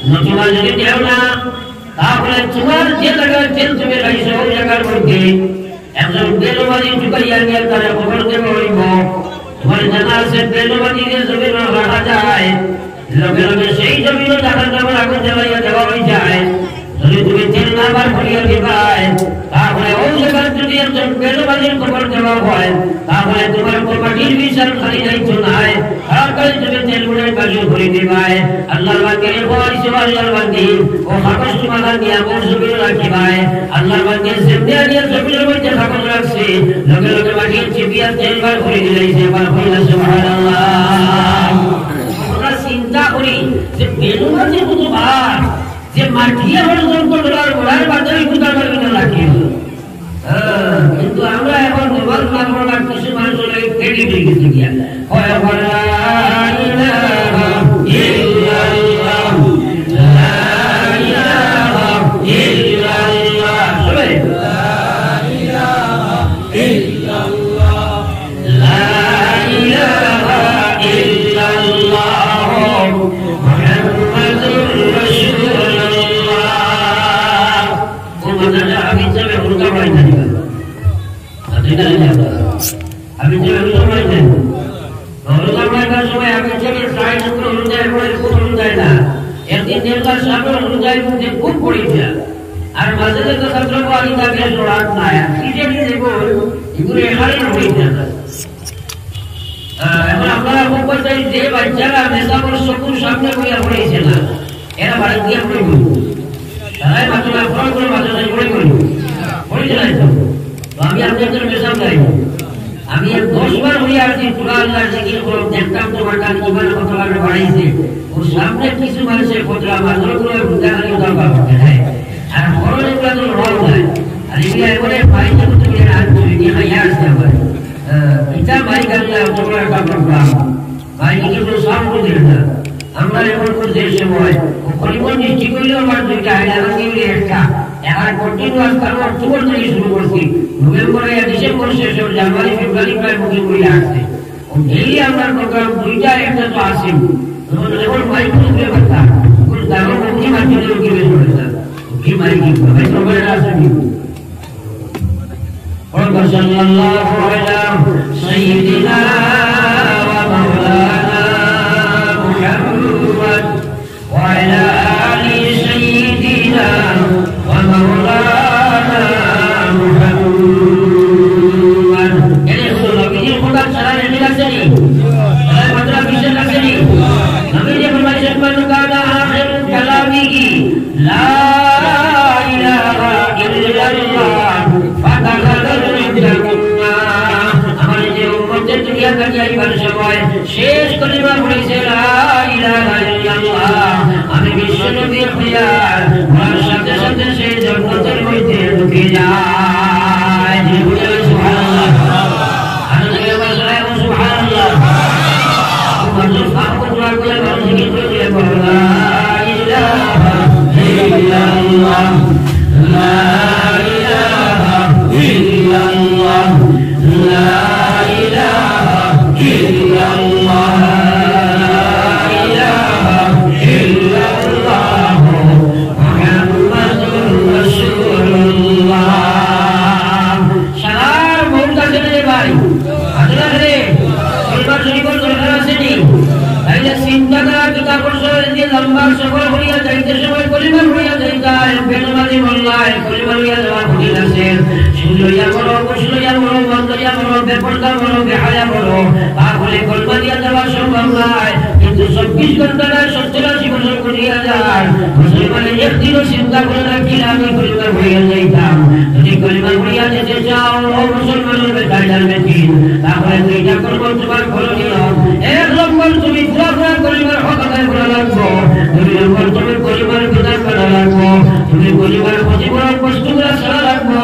নতুবা যদি দেও না, তাহলে তোমার যে জায়গার তেল তুমি খাইছো, ওই জায়গার মধ্যে একজন বেনমাজি ঢুকাইয়া নিয়া তারে কবর দেওয়া হইব। তোমার জানা আছে, বেনমাজিরে জমিন রাখা যায়, লগে লগে সেই জমিনও জাহান্নামের আগুন জ্বালাইয়া দেওয়া হয়ে যায়। যদি তুমি তেল না বার করিয়া দিবায়, তাহলে ওই জায়গার যদি একজন বেনমাজির কবর দেওয়া হয়, তাহলে তোমার কমিটির বিচার খালি যাইতো নায়, তাড়াতাড়ি তুমি তেল গুলাই বাজু করে দিবায়। আল্লাহর বান্দি রে, ও আইসো আল্লাহর বান্দি, ও কাগজ তোমার নিয়ে আমার জমিন রাখিবায়। আল্লাহর বান্দি যেমনি আনিয়া জমিনের মধ্যে কাগজ রাখছে, লগে লগে বাটিয়ে চিপিয়া তেল বার করে দিলাইছে, বার করিলা, সুবহানাল্লাহ। আমরা চিন্তা করি যে বেনমাজির কত ভার, যে মাটিয়ে পর্যন্ত ডলার ওড়ার বাদে ওই কুতার বাদে রাখি। হ্যাঁ, কিন্তু আমরা এখন মোবাইল নাম্বার আর কিছু মানুষ লাগে ক্রেডিট হয়ে গেছে গিয়া। হয়, হয়, লা ইলাহা ইল্লাল্লাহ, লা ইলাহা ইল্লাল্লাহ। শুনে? আপনি যে হলুদ মাখেন, হলুদ মাখার সময় আপনি থেকে সাইড করে হলুদ যায়, এরপরে এরকম হলুদ যায় না। একদিন দেখলাম সামনে হলুদ যায়, কিন্তু খুব পড়ে যায়। আর মাঝে তো ছাত্র পাওয়া যায়, তাকে সরাত নাই। আর কি যে কি দেখবো, এগুলো এখানে হয়ে যায়। আহ, এখন আপনারা খুব করছেন যে বাচ্চারা মেসাবর চকুর সামনে বইয়া পড়েছে না, এরা বাড়ি গিয়া পড়ে বলবো। তারাই মাত্র আক্রমণ করে মাদ্রাসায় পড়ে বলবো। পড়ে যায় তো। তো আমি আপনাদের মেসাব গাই। আমি এক দশ বার হয়ে আর কি পুরা আল্লাহর জিকির করো, দেখতাম তো বাটা কিমান কত বার বাড়াইছে। ওর সামনে কিছু মানুষের কতটা মাত্র করে বুঝা খালি দরকার হতে, হ্যাঁ। আর বড় লোকরা তো রং নাই। আর এগুলো এবারে পাইতে করতে গেলে আর কি খাইয়া আসতে পারে। আহ, এটা মাই গান না, তোমরা একটা প্রোগ্রাম। ভাই, কিন্তু সাউন্ড দিলেন না। আমরা এখন করতে সময় ও করিমগঞ্জ ডিস্ট্রিক্ট হইলেও আমার দুইটা, হাইলাকান্দি হইলে একটা। এখন কন্টিনিউয়াস কারণ অক্টোবর থেকে শুরু করছি। নভেম্বরে, ডিসেম্বর শেষ হল, জানুয়ারি, ফেব্রুয়ারি প্রায় বুকিং করে আসছে। ও ডেইলি আমার প্রোগ্রাম দুইটা একটা তো আসে। এখন, এখন মাইক বুঝবে কথা। কোন দারুণ মুখী মাধ্যমে লোকে বের করে না। কি মাইক কি ভাই, সবাই আসেনি। وصلى الله على سيدنا ومولانا محمد وعلى آل سيدنا ومولانا محمد. এরে হুজুর, নবীজির খোদা ছাড়া রেডি লাগছে নি? তাহলে মাত্র বিশেষ লাগছে নি? নবীজি ফরমাইছেন, من كان آخر كلامه لا إله إلا الله فدخل الجنة. আমার যে উম্মতে দুনিয়া থাকি আইবার সময় শেষ কলিমা পড়েছে লা ইলাহা ইল্লাল্লাহ, আমি বিশ্ব নবী হইয়ার ওনার সাথে সাথে সেই জন্নতের মধ্যে ঢুকে যায়। যে বলে সুবহানাল্লাহ। আরো জোরে আবার সবাই বলুন, সুবহানাল্লাহ। মানুষ পাপ করে দোয়া করে, মানুষ জিকির করে, করে বলো, লা ইলাহা ইল্লাল্লাহ, লা ইলাহা ইল্লাল্লাহ, লা ইলাহা ইল্লাল্লাহ, লা ইলাহা ইল্লাল্লাহ, মুহাম্মাদুর রাসূলুল্লাহ। সারার মৌত আছে রে ভাই। আছে না রে? কলিমা শরীফের দরকার আছে নি? তাইলে চিন্তা করা কিতা করছো, এই যে লম্বা সফর করিয়া যাইতে সময় কলিমা পড়িয়া যাইতা, এক বেনমাজি মোল্লায় কলিমা লইয়া যাওয়া কঠিন আছে। সুদ লইয়া মরো, ঘুষ লইয়া মরো, মদ লইয়া মরো, বেপর্দা মরো, বেহায়া মরো, তাহলে কলিমা দিয়া যাওয়া সম্ভব নয়। কিন্তু চব্বিশ ঘন্টা নয়, সত্তর আশি বছর করিয়া যার মুসলমানে একদিনও চিন্তা করে না, কি আমি কলিমা পড়িয়া যাইতাম। যদি কলিমা পড়িয়া যেতে চাও, ও মুসলমানের বেটা জানবে দিন, তাহলে দুইটা কর্ম তোমার করণীয়। এক নম্বর, তুমি পুরা পুরা কলিমার হক আদায় করা লাগবো। দুই নম্বর, তুমি কলিমার বিধান মানা লাগবো। তুমি কলিমার ক্ষতিপূরক বস্তুগুলা ছাড়া লাগবো।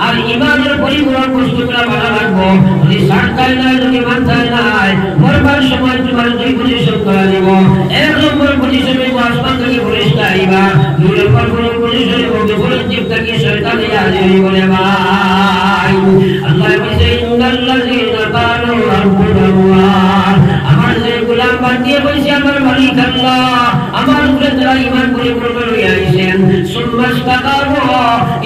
আর ইমানের পরিপূরক বস্তুগুলা মানা লাগবো। যদি ছাড়তাই নাই, যদি মানতাই নাই, মরবার সময় তোমার দুই পজিশন করা দিব। এক নম্বর পজিশনে আসমান থেকে ফেরেশতা আইবা, দুই নম্বর পজিশনে বিপরীত দিক থেকে শয়তান আইয়া হাজির হইব রে ভাই। আল্লাহ বলছে, ইন্নাল্লাযীনা ক্বালু রাব্বুনাল্লাহ, আমার যে গোলাম বান্দিয়ে বলছে, আমার মালিক আল্লাহ, আমার উপরে যারা ঈমান পরিপূর্ণ লইয়া আইছেন, সুম্মা ইসতাকামু,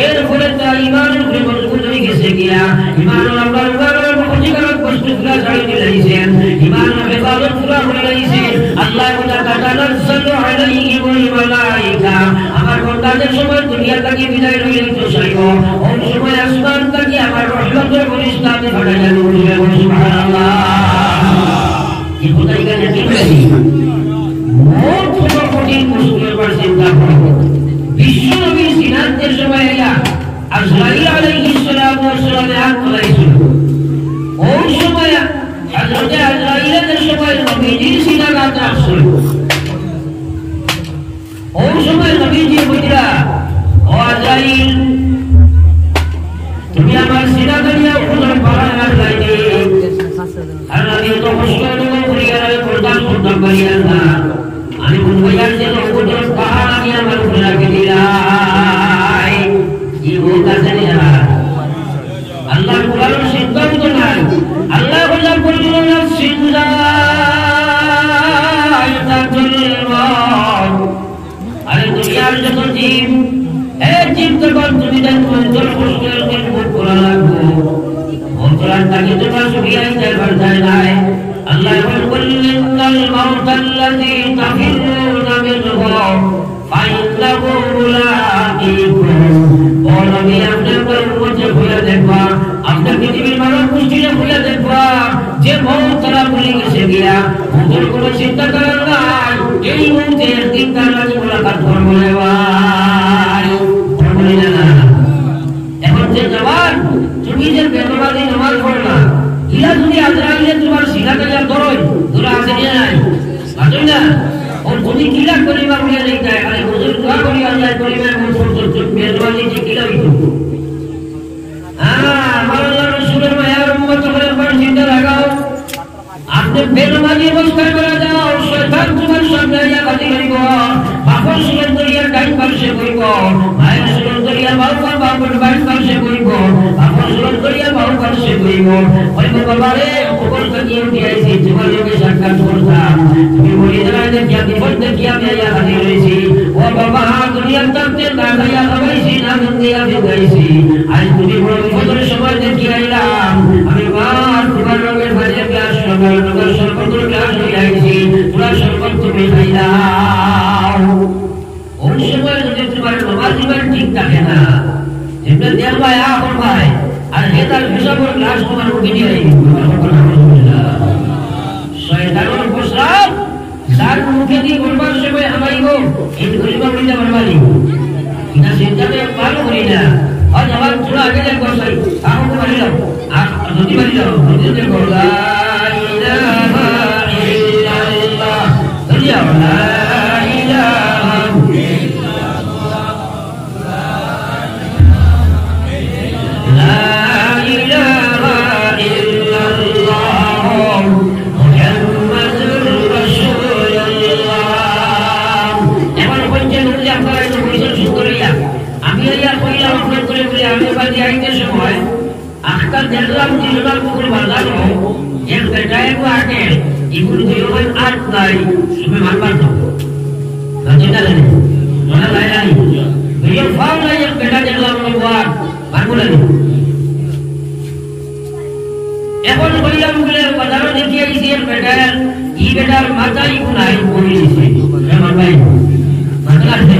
এরপরে তারা ঈমানের উপরে মজবুত হয়ে গেছে গিয়া, ঈমান আল্লাহর উপরে ক্ষতিকারক বস্তু পুরা ছাড়ি দিলাইছেন, ঈমান হেফাজত পুরা করিলাইছেন। আল্লাহ বলে, তাতানাজ্জালু আলাইহিমুল মালাইকা, আমার বান্দাদের সময় দুনিয়া থেকে বিদায় লইলে তো চাইব, ওই সময় আসমান থেকে আমার রহমতের ফেরেশতা আমি পাঠাইয়া দেব। সুবহানাল্লাহ। এই কথা এখানে ঠিক আছে। মৌত বড় কঠিন, মুশকিল, একবার চিন্তা করো। বিশ্বনবীর সিনাত যে সময় আইয়া আজরাইল আলাইহিস সালাতু ওয়াস সালামে আত তুলাইছিল, ওই সময় হযরতে আজরাইল যে সময় নবীজির সিনাত আত রাখছিল, ওই সময় নবীজি বুঝলা, "ও আজরাইল, তুমি আমার সিনা ধরিয়া উহুদর পাহাড় লাগাই দে।" আর আমি তো কষ্ট অনুভব করি আর আমি বরদাস্ত করতে পারি না। আমি বুঝবো আর যে উহুদর পাহাড় আমি আমার উপরে রাখি দিলাই। কি হোক আছে না? আল্লাহর কোরআন সিদ্ধান্ত নাই। আল্লাহ বললেন, "কুল্লু নাফসিন যায়িকাতুল মাউত।" আরে দুনিয়ার যত জীব, এ জীব যখন তুমি তার মৃত্যুর কষ্ট একদিন ভোগ করা লাগবো। ভোগ তাকে তোমরা ছুটিয়ে দিতে পারতে নাই। আল্লাহ বলেন, "কুল ইন্নাল মাউতাল্লাযী তাফিররুনা মিনহু ফাইন্নাহু মুলাকিকুম।" ও নবী, আপনি আপনার উম্মতরে বলে দেখবা, আপনার পৃথিবীর মানব গোষ্ঠীরে বলে দেখবা, যে মউত তারা ভুলি গেছে গিয়া, মউতর কোনো চিন্তা করার নাই, এই মউতে একদিন তার লগে মোলাকাত করবো রে ভাই। করবো নি না? এখন যে জওয়ান, তুমি যে বেনমাজি নামাজ পড়লা, ইলা যদি আজরাইলে তোমার সিনাতে যা ধরো, ধরা আছে নি নাই? আছে না? ও তুমি কিলা কলিমা বলিয়া যাইতায়, আরে হুজুর দোয়া করি আল্লাহ কলিমা এমন শব্দ, তুমি বেনমাজি যে কিলা হইতো? হ্যাঁ, আমার আল্লাহ রসুলের মায়ার উম্মত হলে একবার চিন্তা লাগাও। আপনি বেনমাজি অবস্থায় মারা যাও, শয়তান তোমার সামনে আইয়া হাজির হইব। বাপর সুরত ধরিয়া ডাইন পার্শ্বে বইব, মায়ের সুরত ধরিয়া বাউ পা-, বাপর বাম পার্শ্বে বইব, বাপর সুরত ধরিয়া বাউ পার্শ্বে বইব। কইব, "বাবা রে, কবর থাকি উঠি আইছি, তোমার লগে সাক্ষাৎ করতাম। তুমি মরি যাওয়ায় দেখিয়া, বিপদ দেখিয়া আমি আইয়া হাজির হইছি। ও বাবা, দুনিয়ার থাকতে না খাইয়া খাওয়াইছি, না ঘুম দিয়া ফিরাইছি। আজ তুমি বড় বিপদের সময় দেখি আইলাম। আমি মা তোমার লগে বাড়িতে আসলাম, তোমার সর্বত্র গ্লাস হয়ে আইছি, তোমার সর্বত তুমি খাইলাও।" ওই সময় যদি তোমার নমাজ ইমান ঠিক থাকে না, যেটা দেখবায়, আ করবায়, আর হে তার হিসাবের গ্লাস তোমার মুখে দিয়ে আইব। শয়তানের প্রস্রাব যার মুখে দিয়ে বলবার সময় হামাইব, এই কলিমা বলতে পারবা নি? এটা চিন্তা তো ভালো করি না। আর আমার থোড়া আগে যে কথা, আমাকে মারি যাও। আর যদি মারি যাও, যদি যে বলো, "লা ইলাহা ইল্লাল্লাহ", যদি যাও, "লা ইলাহা ইল্লাল্লাহ, লা ইলাহা ইল্লাল্লাহ, মুহাম্মাদুর রাসূলুল্লাহ।" এখন বলছে, নবী আপনারা একটু বলছেন সুন্দর হইয়া। আমি এই আর কইলাম আপনার করে বলে, আমি বাড়ি আইতে সময় আখতা দেখলাম তিনবার পুকুর বাজানো, এক বেটা এগো আটে, ইগুর দুই ওখান আট নাই, তুমি মানবার তো। না, চিন্তা নেই। মনে হয় নাই। দুই ফাও নাই, এক বেটা দেখলাম, ওই ওয়ার, মানবো না নি? এখন কইলাম বলে, বাজারো দেখি আইছি এক বেটার, ই বেটার মাথা ইগু নাই, পড়ি দিছে। হে মানবাই? মাথা আছে?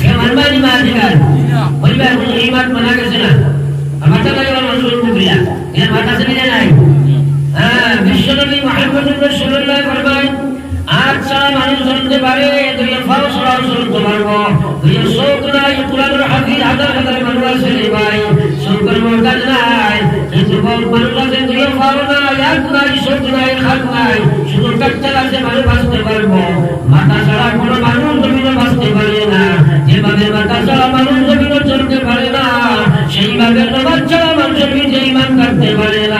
হে মানবাই নি মা আজিকাল? বলবে, এখন এই মাত মানা গেছে না। আর মাথা নাই, আমার মানুষ বলবো বলিয়া। এর মাথা আছে না নাই? হ্যাঁ, বিশ্বনবী মুহাম্মদুর রাসূলুল্লাহ ফরমায়, আট ছাড়া মানুষ চলতে পারে, দুই ফাও ছাড়াও চলতে পারবো। দুই চোখ নাই, কোরআনের হাফিজ হাজার হাজার মানুষ আছে রে ভাই, চোখের মহতাজ নাই। কিন্তু বহুত মানুষ আছে, দুই ফাও নাই, আত নাই, চোখ নাই, হাত নাই, শুধু পেটটা আছে, মানুষ বাঁচতে পারবো। মাথা ছাড়া কোনো মানুষ জমিনে বাঁচতে পারে না। যেভাবে মাথা ছাড়া মানুষ জমিনে চলতে পারে না, সেইভাবে নমাজ ছাড়া মানুষের ভিতরে ইমান থাকতে পারে না।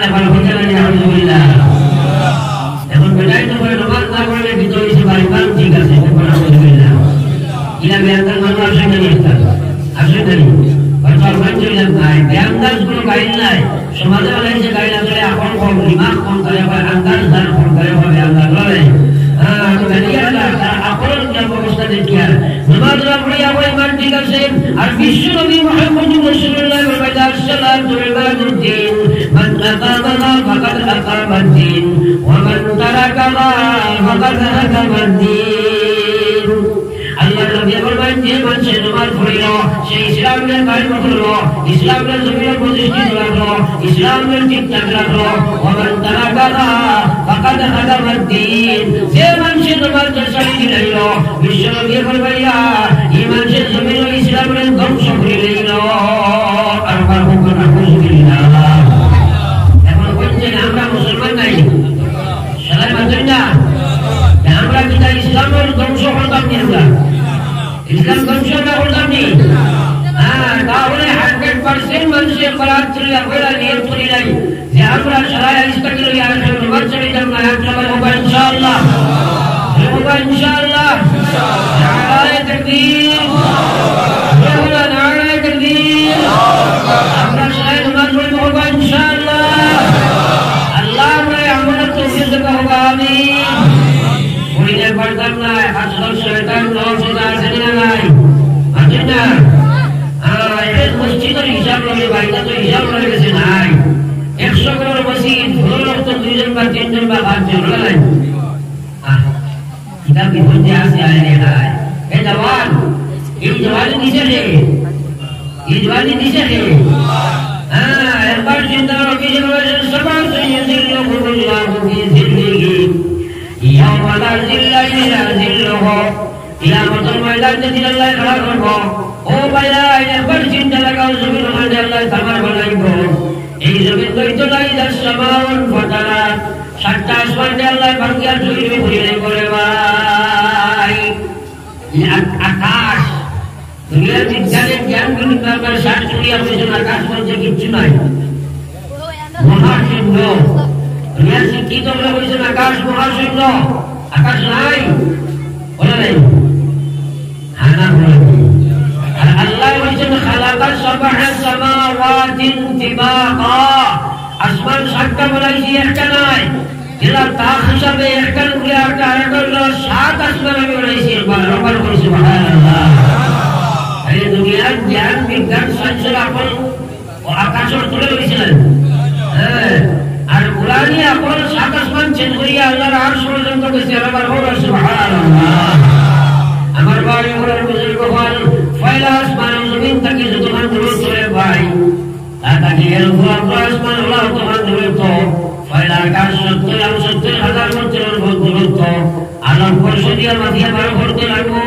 এখন হতে লাগে আলহামদুলিল্লাহ। এখন বেটায় তো বলে, নমাজ না পড়লে ভিতরে এসে বাড়ি পান, ঠিক আছে, এখন আলহামদুলিল্লাহ। ইলা বেয়ান্দাজ মানুষ আসে না, আসে না। হয়তো আমরা চলে যান নাই, বেয়ান্দাজ কোনো গাইল নাই। সমাজে বানাইছে গাইল আসলে এখন কম, দিমাগ কম, তাই আবার আন্দাজ জান কম, তাই আবার বেয়ান্দাজ বলে। হ্যাঁ, তো গালি আর না, তার আপন নিয়ম অবস্থা দেখিয়া। নমাজ না পড়ি আবার ইমান ঠিক আছে। আর বিশ্ব নবী মুহাম্মদুর রাসূলুল্লাহ ফরমাইলা, "আসসালাতু ইমাদুদ্দিন, মান আকামাহা ফাকাদ আকামাদ্দিন, ওয়া মান তারাকাহা ফাকাদ হাদামাদ্দিন।" আল্লাহর নবী ফরমাইন, যে মানুষে নমাজ পড়িল, সে ইসলামরে কায়েম করল, ইসলামরে জমিনে প্রতিষ্ঠিত রাখল, ইসলামরে ঠিকঠাক রাখল, ওয়া মান তারাকাহা ফাকাদ হাদামাদ্দিন। যে মানুষে নমাজ ছাড়ি দিলাইল, বিশ্বনবী ফরমাইলা, এই মানুষের জমিনে ইসলামরে ধ্বংস করি দিল। আর আমার হুকুম নাউজুবিল্লাহ। এখন বলছেন, আমরা মুসলমান নাই, সারা মানছেন না? আমরা কিতা ইসলামরে ধ্বংস করতাম নি আমরা? ইসলাম ধ্বংস না করতাম নি? হ্যাঁ, তাহলে হান্ড্রেড পার্সেন্ট মানুষে করার জন্য আমরা নিয়ত করি নাই যে আমরা সারা ইসলামী লইয়া আসলে নমাজ ছাড়ি যাম না, এক সময় হবা ইনশাআল্লাহ। হবা ইনশাআল্লাহ। নারায়ে তাকবীর। নারায়ে তাকবীর। আমরা সারা নমাজ পড়ব, হবা ইনশাআল্লাহ। আল্লাহ আমরা আমলের তৌফিক দেন, হবা আমিন। পড়িতে পারতাম না, হাসল শয়তান নফস আছে না নাই? আছে না? আর এই মসজিদের হিসাব লগে বাড়িতে তো হিসাব লগে গেছে নাই। দুইজন বা তিনজন বা পাঁচজন, বুঝলেন? আহ, কিতাব বিপদে আছে, আয় রে হায়। এ জওয়ান, এই জওয়ানি দিছে কে? এই জওয়ানি দিছে কে? হ্যাঁ, একবার চিন্তা করো, কি যে বলেছেন, "সাবাতুন ইউযিল্লুহুমুল্লাহু ফি যিল্লিহি ইয়াওমা লা যিল্লা ইল্লা যিল্লুহু।" কিয়ামতর ময়দান যেদিন আল্লাহ খাড়া করবো, ও ভাইরা, একবার চিন্তা লাগাও, জমিন ওখানে আল্লাহ তামার বানাইবো। এই জমিন তো ইদা শামাউন ফাতারাত, সাতটা আসমানরে আল্লাহ ভাঙ্গিয়া চুরি করে করে ভাই। এই আ-, আকাশ, দুনিয়ার বিজ্ঞানের জ্ঞান কিন্তু আপনার সাত চুরি আপনার আকাশ বলতে কিচ্ছু নাই। মহাশূন্য। দুনিয়ার শিক্ষিত লোক বলছেন, "আকাশ মহাশূন্য, আকাশ নাই।" বলে নাই? হ্যাঁ, না, বলে নাই। আর আল্লাহ বলছেন, "খালাকা সাবআ সামাওয়াতিন তিবাকা।" আসমান সাতটা বানাইছি, একটা নাই। যেটা তাক হিসাবে একটা উপরে একটা, আরেকটা হলো সাত আসমান আমি বানাইছি একবার, আরেকবার বলছি, "সুবহানাল্লাহ।" আরে দুনিয়ার জ্ঞান, বিজ্ঞান, সায়েন্সের আপন ও আকাশর তলে রইছিলেন। হ্যাঁ, আর কুরআনে এখন সাত আসমান ছেদ করিয়া আল্লাহর আরশ পর্যন্ত গেছে। আবার বলো, "সুবহানাল্লাহ।" আমার ভাই, আমার বুজুর্গ হল, পয়লা আসমান জমিন থাকি যতখান দূরত্ব রে ভাই, তা থাকি এর উপর আসমান ওলা অতখান দূরত্ব, পয়লা আকাশ সত্তর আর সত্তর হাজার বছরের দূরত্ব, আরো পয়সা দিয়া মাতিয়া বার করতে লাগবো,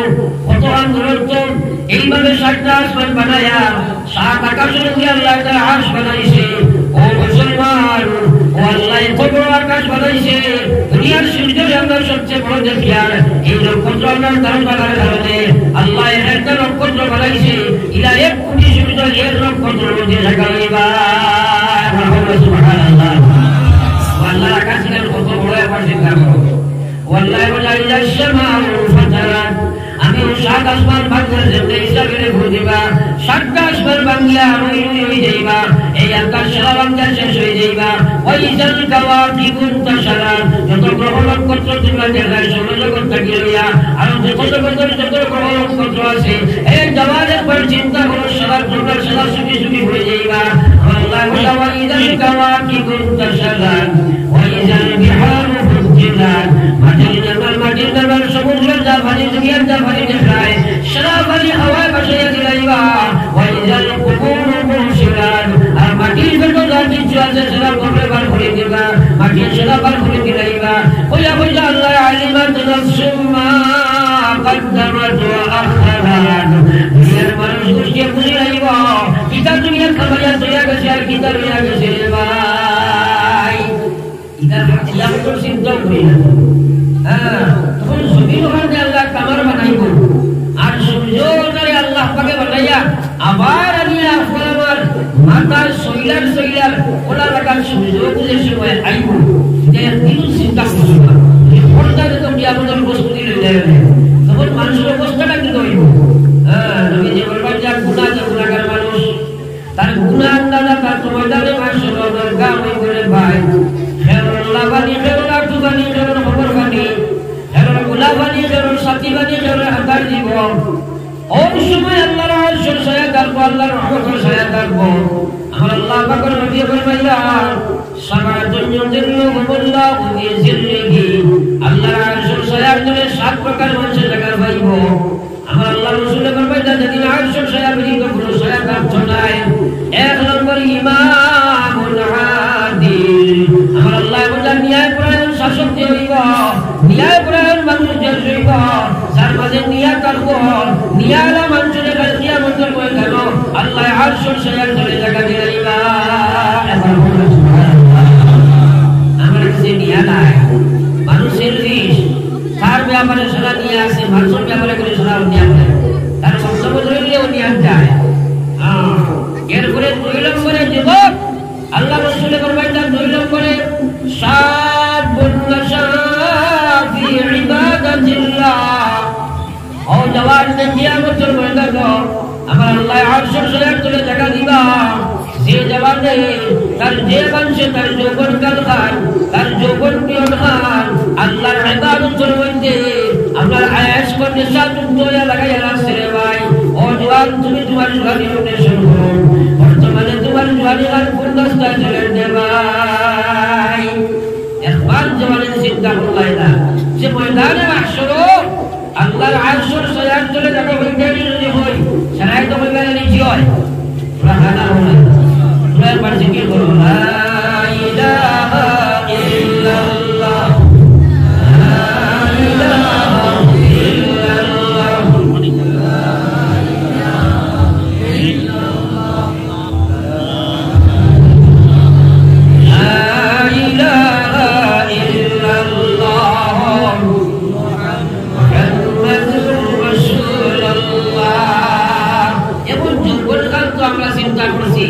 কত আন্দোলন তো। এইভাবে সাতটা আসমান বানায়া, সাত আকাশের উপরে আল্লাহ তাআলা আরশ বানাইছে। ও মুসলমান, ও আল্লাহ এত বড় আকাশ বানাইছে, দুনিয়ার সূর্য আমরা সবচেয়ে বড় দেখি, আর এই নক্ষত্র আমরা তারকা কারণে আল্লাহ এক একটা নক্ষত্র বানাইছে, ইলা এক কোটি সূর্য এক নক্ষত্রের মধ্যে দেখা হইবা। সুবহানাল্লাহ। ও আল্লাহর আকাশ কত বড়, একবার চিন্তা করো। ওয়াল্লাহি ওয়া ইলা শামাউ ফাতারাত। আমি ও সাত আসমান ভাঙ্গার জন্য ইসরাফিলে ফু দিবা। সাতটা আসমান ভাঙ্গিয়া রই রই হই যাইবা। এই আকাশ সারা ভাঙ্গিয়া শেষ হই যাইবা। ওয়া ইজাল কাওয়াকিবু ইনতাসারাত। যত গ্রহ নক্ষত্র তোমরা দেখায় সৌরজগৎ থাকি লইয়া, আর যত জগতের যত গ্রহ নক্ষত্র আছে, এই জওয়ান একবার চিন্তা করো, সারা তোমরা সারা সুখী সুখী হয়ে যাইবা। আল্লাহ বলে, "ওয়া ইজাল কাওয়াকিবু ইনতাসারাত।" ওয়াইজাল বিহারু ফুজ্জিরাত, মাটির নির্মাণ, মাটির নির্মাণ, সমুদ্রের যা পানি, দুনিয়ার যা পানি দেখায়, সারা পানি হাওয়ায় ভাসাইয়া দিলাইবা। ওয়াইজাল কুবুরু বুসিরাত, আর মাটির যত যা কিছু আছে, সারা কবরে বার করে দিবা, মাটির সারা বার করে দিলাইবা। কইয়া কইয়া আল্লাহ, আলিমাত নাফসুম মা কাদ্দামাত ওয়া আখখারাত, দুনিয়ার মানুষ গোষ্ঠী বুঝি লাইবা, কিতা দুনিয়া খাবাইয়া চলিয়া গেছে আর কিতা রইয়া গেছে রে ভাই। ইটা, ইটা তো চিন্তাও করি না। হ্যাঁ, তখন জমিন ওখানে আল্লাহ কামার বানাইবো, আর সূর্য ওখানে আল্লাহ পাকে বানাইয়া আবার আনিয়া আফওয়ার মাথার সইলার সইলার ওলা লাগার সূর্য বুঝে সময় আইবো। যে একদিন চিন্তা করছো না, যে পর্দা যখন কিয়ামতের প্রস্তুতি লই যায়, তখন মানুষের অবস্থাটা কিন্তু হইব। হ্যাঁ, নবীজি বলবেন, যার গুণা, যে গুণাগার মানুষ, তার গুনাহ আন্দাজা তার তো ময়দানে মাহশর ওনার গা হয়ে পড়ে ভাই। খেরোর লাবানি, খেরোর আটু পানি, খেরোর খবর পানি, খেরোর গুলা পানি, খেরোর সাথী পানি, খেরোর হাতার জীবন। ওই সময় আল্লাহর আরশের ছায়া থাকবো, আল্লাহর রহমতের ছায়া থাকবো। আমার আল্লাহ পাকের নবী ফরমাইলা, "সাবাতুন ইউযিল্লুহুমুল্লাহু ফি যিল্লিহি।" আল্লাহর আরশের ছায়ার তলে সাত প্রকার মানুষের জায়গা পাইবো। আমার আল্লাহ রসুলে ফরমাইতা, যেদিন আরশের ছায়া ব্যতীত কোনো ছায়া থাকতো নায়। এক নম্বর ইমামুন আদিল। আমার আল্লাহ বলেন, ন্যায়পরায়ণ শাসক যে হইব, ন্যায়পরায়ণ মানুষ যে হইব, যার মাঝে ন্যায় থাকবো, ন্যায়ওয়ালা মানুষের কাছে কিয়ামতের ময়দানে আল্লাহ আরশের ছায়ার তলে জায়গা দিলাইবা। এখন বলুন, সুবহানাল্লাহ। আমার কাছে ন্যায় নাই, মানুষ selfish। তার ব্যাপারে সারা নিয়ে আসে, মানুষের ব্যাপারে করে সারা নিয়ে আসে। তার বক্তব্য ধরলেও নিয়ে যায়। হ্যাঁ। এরপরে দুই নম্বরে যুবক, আল্লাহ রসুলে ফরমাইলেন দুই নম্বরে, "শাবুন নাশা ফি ইবাদাতিল্লাহ।" ও জওয়ান, যে কিয়ামতের ময়দানে আমার আল্লাহ আরশের ছায়ার তলে জায়গা দিবা। যে জওয়ানে তার যে মানুষে তার যৌবন কাল খান, তার যৌবন পিয়ন খান, আল্লাহর ইবাদতের মধ্যে আপনার আয়েশ করতে সাথ উঠে লাগাইয়া রাখছে রে ভাই। ও জওয়ান, তুমি তোমার জওয়ানি উঠে শুরু করো। বর্তমানে তোমার জওয়ানি আর কোন রাস্তায় চলে রে ভাই? ময়দানে মাহশরো আল্লাহর আরশর ছায়ার তলে জাগা অইতা যদি অয়, সারাই তো কইবা না, জি অয়। তোরা খানা অয় না। তোরা একবার জিকির করো, লা ইলাহা ইল্লাল্লাহ, লা ইলাহা ইল্লাল্লাহ। لا إله إلا الله محمد رسول الله। এমন যৌবনকাল তো আমরা চিন্তা করছি,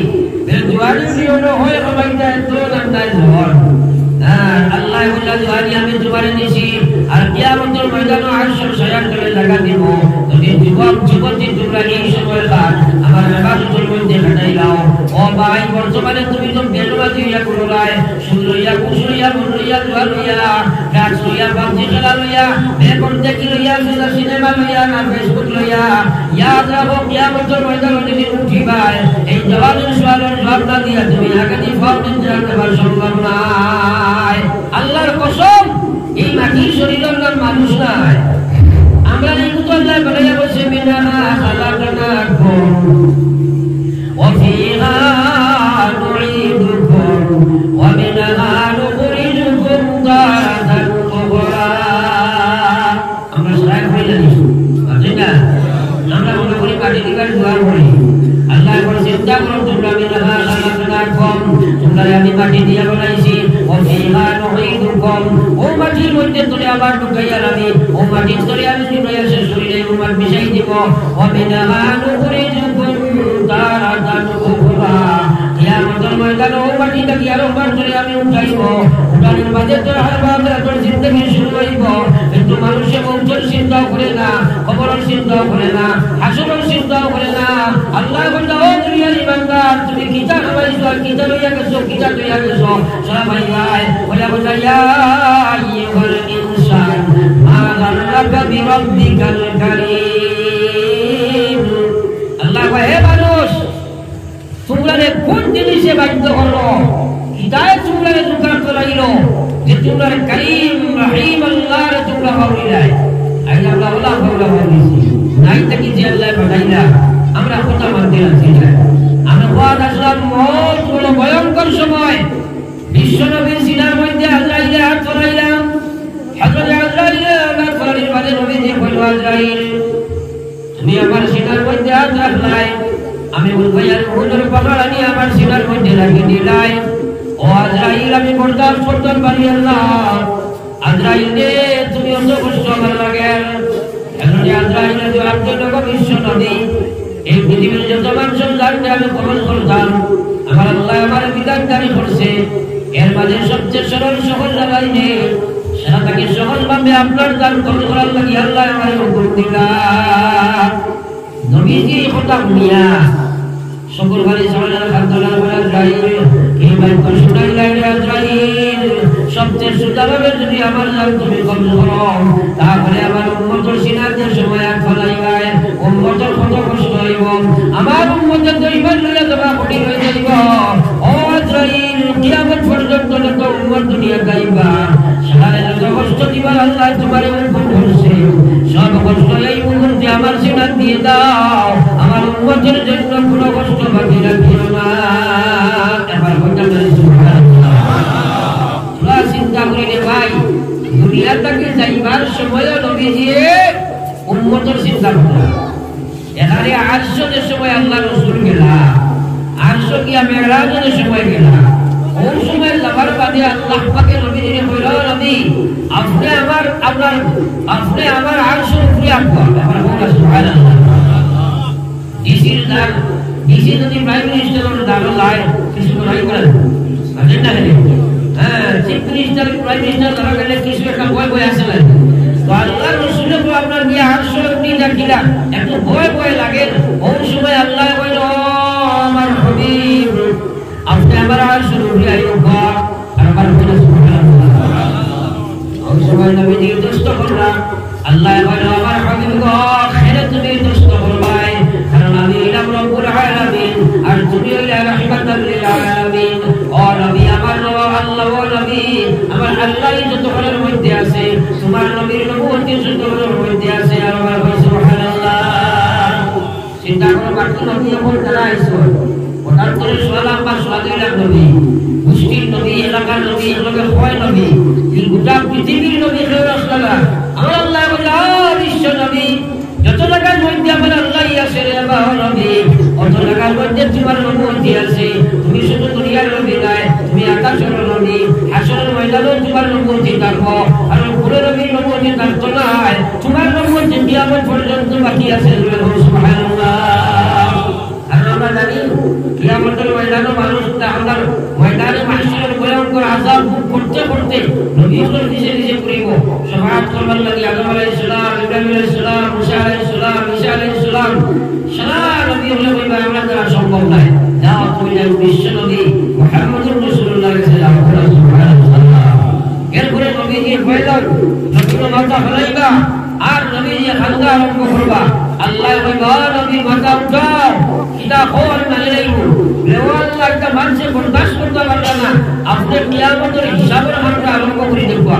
যে জোয়ানি জীবনে হয় হবাইটা এত ঠান্ডায় ঝড়। হ্যাঁ, আল্লাহ বললা, "জোয়ানি আমি তোমারে দিছি, আর কিয়ামতের ময়দানে আরশর ছায়ার তলে জাগা দিব।" যদি যুবক যুবতী তোমরা এই সময়কাল আমার ইবাদতের মধ্যে কাটাই দাও। ও ভাই, বর্তমানে তুমি তো বেনমাজি হইয়া ঘুরো নাই, সুদ লইয়া, ঘুষ লইয়া, মদ লইয়া, জুয়া লইয়া, drugs লইয়া, PUBG খেলা লইয়া, বেপর্দাগি লইয়া, সুদা সিনেমা লইয়া, না Facebook লইয়া, ইয়াদ রাখো, কিয়ামতের ময়দানে যদি উঠিবায়, এই জওয়ানের সওয়ালর জওয়াব না দিয়া তুমি আগেদি ফাও নিতে পারতে পারো, সম্ভব নায়। আল্লাহর কসম, এই মাটির শরীরর নাম মানুষ নায়। আমরা এই কুতুব আল্লাহ বানাইয়া বলছে, "মিনহা খালাকনাকুম ওয়া ফিহা নুঈদুকুম ওয়া মিনহা নুখরিজুকুম তারাতান উখরা।" আমরা সবাই ভুলে জানি, বুঝলেন না? আমরা মনে করি মাটি দিবার দোয়া করি। আল্লাহ এখন চিন্তা করো, তোমরা, "মিনহা খালাকনাকুম", তোমরারে আমি মাটি দিয়া বানাইছি, "ওয়া ফিহা নুঈদুকুম", ও মাটির মধ্যে তোরে আবার ঢুকাইয়ার আমি, ও মাটির তোরে আমি ঢুকাইয়া শেষ করি নাই, ও মাটি মিশাই দিব, "ওয়া মিনহা নুখরিজুকুম তারাতান উখরা।" কিয়ামতের ময়দানে ও মাটি থাকি আরো একবার তোরে আমি উঠাইব, উঠানোর বাদে তোর হারবাদ তোর জিন্দেগি শুরু হইব, কিন্তু মানুষে মৌতর চিন্তাও করে না, কবরর চিন্তাও করে না, হাসরর চিন্তাও করে না। আল্লাহ বলল, "ও দুনিয়ার ইমানদার, তুমি কিতা খাওয়াইছো আর কিতা লইয়া গেছো, কিতা লইয়া গেছো?" সব ভাই ভাই, বলে, বলে, "ইয়া আইয়ুহাল ইনসান, মা গাররাকা বিরাব্বিকাল কারীম।" আল্লাহ কয়, "হে মানুষ, তোমরারে কোন জিনিসে বাধ্য করলো? কিতায় তোমরারে দোকান করাইলো যে তোমরার করিম, রহিম আল্লাহরে তোমরা হারাইলায়?" আইজ আমরা ওলা হাওলা হয়ে গেছি। নাই থাকি যে আল্লাহ পাঠাইলা, আমরা কথা মানতে রাজি না। আমরা ওয়াজ আসলাম, মউত বড় ভয়ঙ্কর সময়। বিশ্বনবীর সিনার মধ্যে আজরাইলে হাত ধরাইলাম। হযরত আজরাইলে হাত ধরানির বাদে নবীজি কইল, "আজরাইল, তুমি আমার সিনার মধ্যে হাত রাখলায়, আমি উলফাইয়ার উহুদর পাহাড় আনি আমার সিনার মধ্যে রাখি দিলায়। ও আজরাইল, আমি বরদাস্ত করতাম পারি না। আজরাইল রে, তুমি অত কষ্ট আমার লাগে।" এখন আজরাইল যদি আপনি লোক বিশ্ব নবী, এই পৃথিবীর যত মানুষের জানকে আমি কবজ করতাম, আমার আল্লাহ আমার বিধান জারি করছে, এর মাঝে সবচেয়ে সরল সহজ জায়গায় নেই, সেটা তাকে সহজভাবে আপনার জান কবজ করার লাগি আল্লাহ আমার হুকুম দিলা। নবীজি কথা শুনিয়া শুকুর বাড়ি সবাই খাদ্য না করে আজরাইল, এই বাক্য শুনাই লাগে আজরাইল, সবচেয়ে সুন্দরভাবে যদি আমার জান তুমি কবজ করো, তাহলে আমার উম্মতর সিনার যে সময় আর ফলাই গায়, উম্মতর কত কষ্ট হইব, আমার উম্মতের তো ইমান লইয়া জমা কঠিন হয়ে যাইব। ও আজরাইল, কিয়ামত পর্যন্ত যত উম্মত দুনিয়া যাইবা, সারা যত কষ্ট দিবার আল্লাহ তোমারে হুকুম করছে, সব কষ্ট এই মুহূর্তে আমার সিনাত দিয়ে দাও, আমার উম্মতের জন্য কোনো কষ্ট বাকি রাখিও না। এবার বলতে পারি সুবহানাল্লাহ। তোরা চিন্তা করি রে ভাই, দুনিয়া থাকি যাইবার সময় নবীজি উম্মতর চিন্তা করলা। এখানে আরশো যে সময় আল্লাহ রসুল গেলা, আরশো গিয়া মেরাজের সময় গেলা, ওই সময় যাবার বাদে আল্লাহ পাকে নবীজিরে কইল, "নবী, আপনি আমার, আপনার, আপনি আমার আরশোর উপরে আঁকবা।" আমার বউলা সুবহানাল্লাহ। ডিসির দান, ডিসি যদি প্রাইম মিনিস্টারের দানও লায়, কিছু তো নাই করার। বুঝলেন না কেন? হ্যাঁ, চিফ মিনিস্টার, প্রাইম মিনিস্টার ধরা গেলে কিছু একটা বই বই আছে না? তো আল্লাহর রসুলে তো আপনার গিয়ে আরশো আপনি ডাকিলা, একটু ভয় ভয় লাগে। ওই সময় আল্লাহ কইল, "ও আমার হাবিব, আপনি আমার আরশোর উপরে আইবা।" আর আমার বলে সুবহানাল্লাহ। ওই সময় নবীজি দোস্ত করলা। আল্লাহ বলে, "আমার হাবিব গো, খেলে তুমি দোস্ত করবাই, কারণ আমি হইলাম রব্বুল আলামিন, আর তুমি হইলে রাহমাতাল লিল আলামিন।" ও নবী, আমার নবী, আল্লাহ, ও নবী, আমার আল্লাহ যত ঘরের মধ্যে আছে, তোমার নবীর বাকি নবী অকল তারা আইছইন। হঠাৎ করে সোয়া লাখ বা সোয়া দুই লাখ নবী, গোষ্ঠীর নবী, এলাকার নবী, এগুলোকে হয় নবী। এই গোটা পৃথিবীর নবী কেউ আসলো না। আমার আল্লাহ বলে, "আ, বিশ্ব নবী, যত জায়গার মধ্যে আমার আল্লাহ আছে রে বা নবী, অত জায়গার মধ্যে তোমার নবুয়তি আছে। তুমি শুধু দুনিয়ার নবী নয়, তুমি আকাশের নবী। হাশরের ময়দানেও তোমার নবুয়তি থাকবো, কারণ কোনো নবীর নবুয়তি থাকতো না। তোমার নবুয়তি কিয়ামত পর্যন্ত বাকি আছে।" সুবহানাল্লাহ। কারণ আমরা জানি, কিয়ামতের ময়দানে মানুষ তা-, আমরা ময়দানে মাহশরের ভয়ঙ্কর আযাব ভোগ করতে করতে নবী অকল নিজে নিজে করিব। শাফাআত করবার লাগি আদম আলাইহিস সালাম, ইব্রাহিম আলাইহিস সালাম, মুসা আলাইহিস সালাম, ঈসা আলাইহিস সালাম, সারা নবী অকলে কইবা, "আমার দ্বারা সম্ভব নয়।" যাও, তুমি যাও, বিশ্ব নবী মুহাম্মদুর রাসূলুল্লাহর কাছে যাও। সুবহানাল্লাহ। এরপরে নবীজি হইলেন, নবীর মাথা ফেলাইবা, আর নবীজি খান্দা আরম্ভ করবা। আল্লাহ কইবা, "ও নবী, মাথা উঠাও, কিতা কও আমি মানি লইব।" বলে, "ও আল্লাহ, একটা মানুষে বরদাস্ত করতে পারবে না, আপনি কিয়ামতের হিসাবের খান্দা আরম্ভ করে দেখবা।"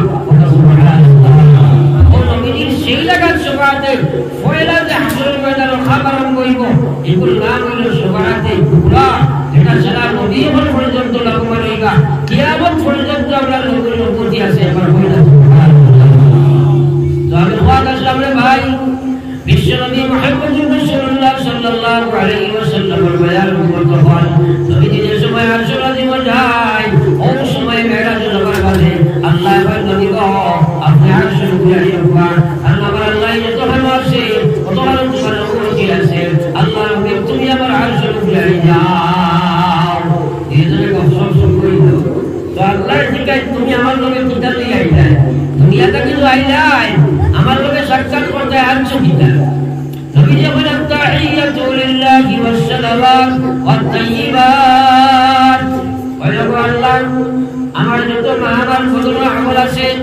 ও নবীজির সেই জায়গার শাফাআতে পয়লা যে হাশরের ময়দানে খাপ আরম্ভ হইব, এগুলো নাম হইল শাফাআতে কুবরা, যেটা সারা নবী অকল পর্যন্ত লাভবান হইবা। কিয়ামত পর্যন্ত আমরা নবীর নবুয়তি আছে, একবার বলি না, সুবহানাল্লাহ। তো আমি ওয়াজ আসলাম রে ভাই, বিশ্বনবী মুহাম্মদুর রাসূলুল্লাহ সাল্লাল্লাহু আলাইহি ওয়াসাল্লামের মায়ার উম্মত হন। নবীজি যে সময় আরশে আজিমে যাইন, ওই সময় মেরাজ যাওয়ার বাদে আল্লাহ বলেন, "নবী গো, আপনি আরশের উপরে আইবা।" কারণ আমার আল্লাহ যত ভালো আছে, তত ভালো তোমার নবুয়তি আছে। আল্লাহ নবী, তুমি আমার আরশের উপরে আই যাও। এই জন্য গফ সফ শুরু হইল। তো আল্লাহ জিগাইন, "তুমি আমার লগে কিতা লইয়া আইলায়? দুনিয়া থাকি তো আইলায়, আমার লগে সাক্ষাৎ করতে আনছো কিতা?" নবীজি বলেন, "আত্তাহিয়াতু লিল্লাহি ওয়াস সালাওয়াত ওয়াত তাইয়িবাত।" বলে, "ও আল্লাহ, আমার যত মা বাবার ফজর আমল আছে,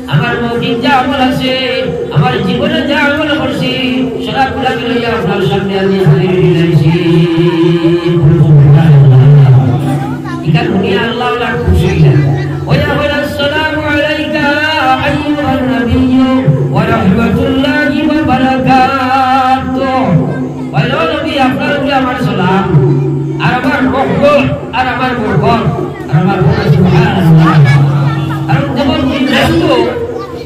আমার মৌখিক যে আমল আছে, আমার জীবনে যে আমল করছি, সবগুলাকে লইয়া আপনার সামনে আমি হাজির হইলাইছি।" এটা শুনিয়া আল্লাহ অনেক খুশি হইলেন। ওয়া বলে, "আসসালামু আলাইকা আইয়ুহান নাবিয়্যু ওয়া রাহমাতুল্লাহি ওয়া বারাকাতুহু।" বলে, "ও নবী, আপনার উপরে আমার সালাম, আর আমার রহমত, আর আমার বরকত, আর আমার বরকত।" সুবহানাল্লাহ। কারণ যখন দুই বন্ধু,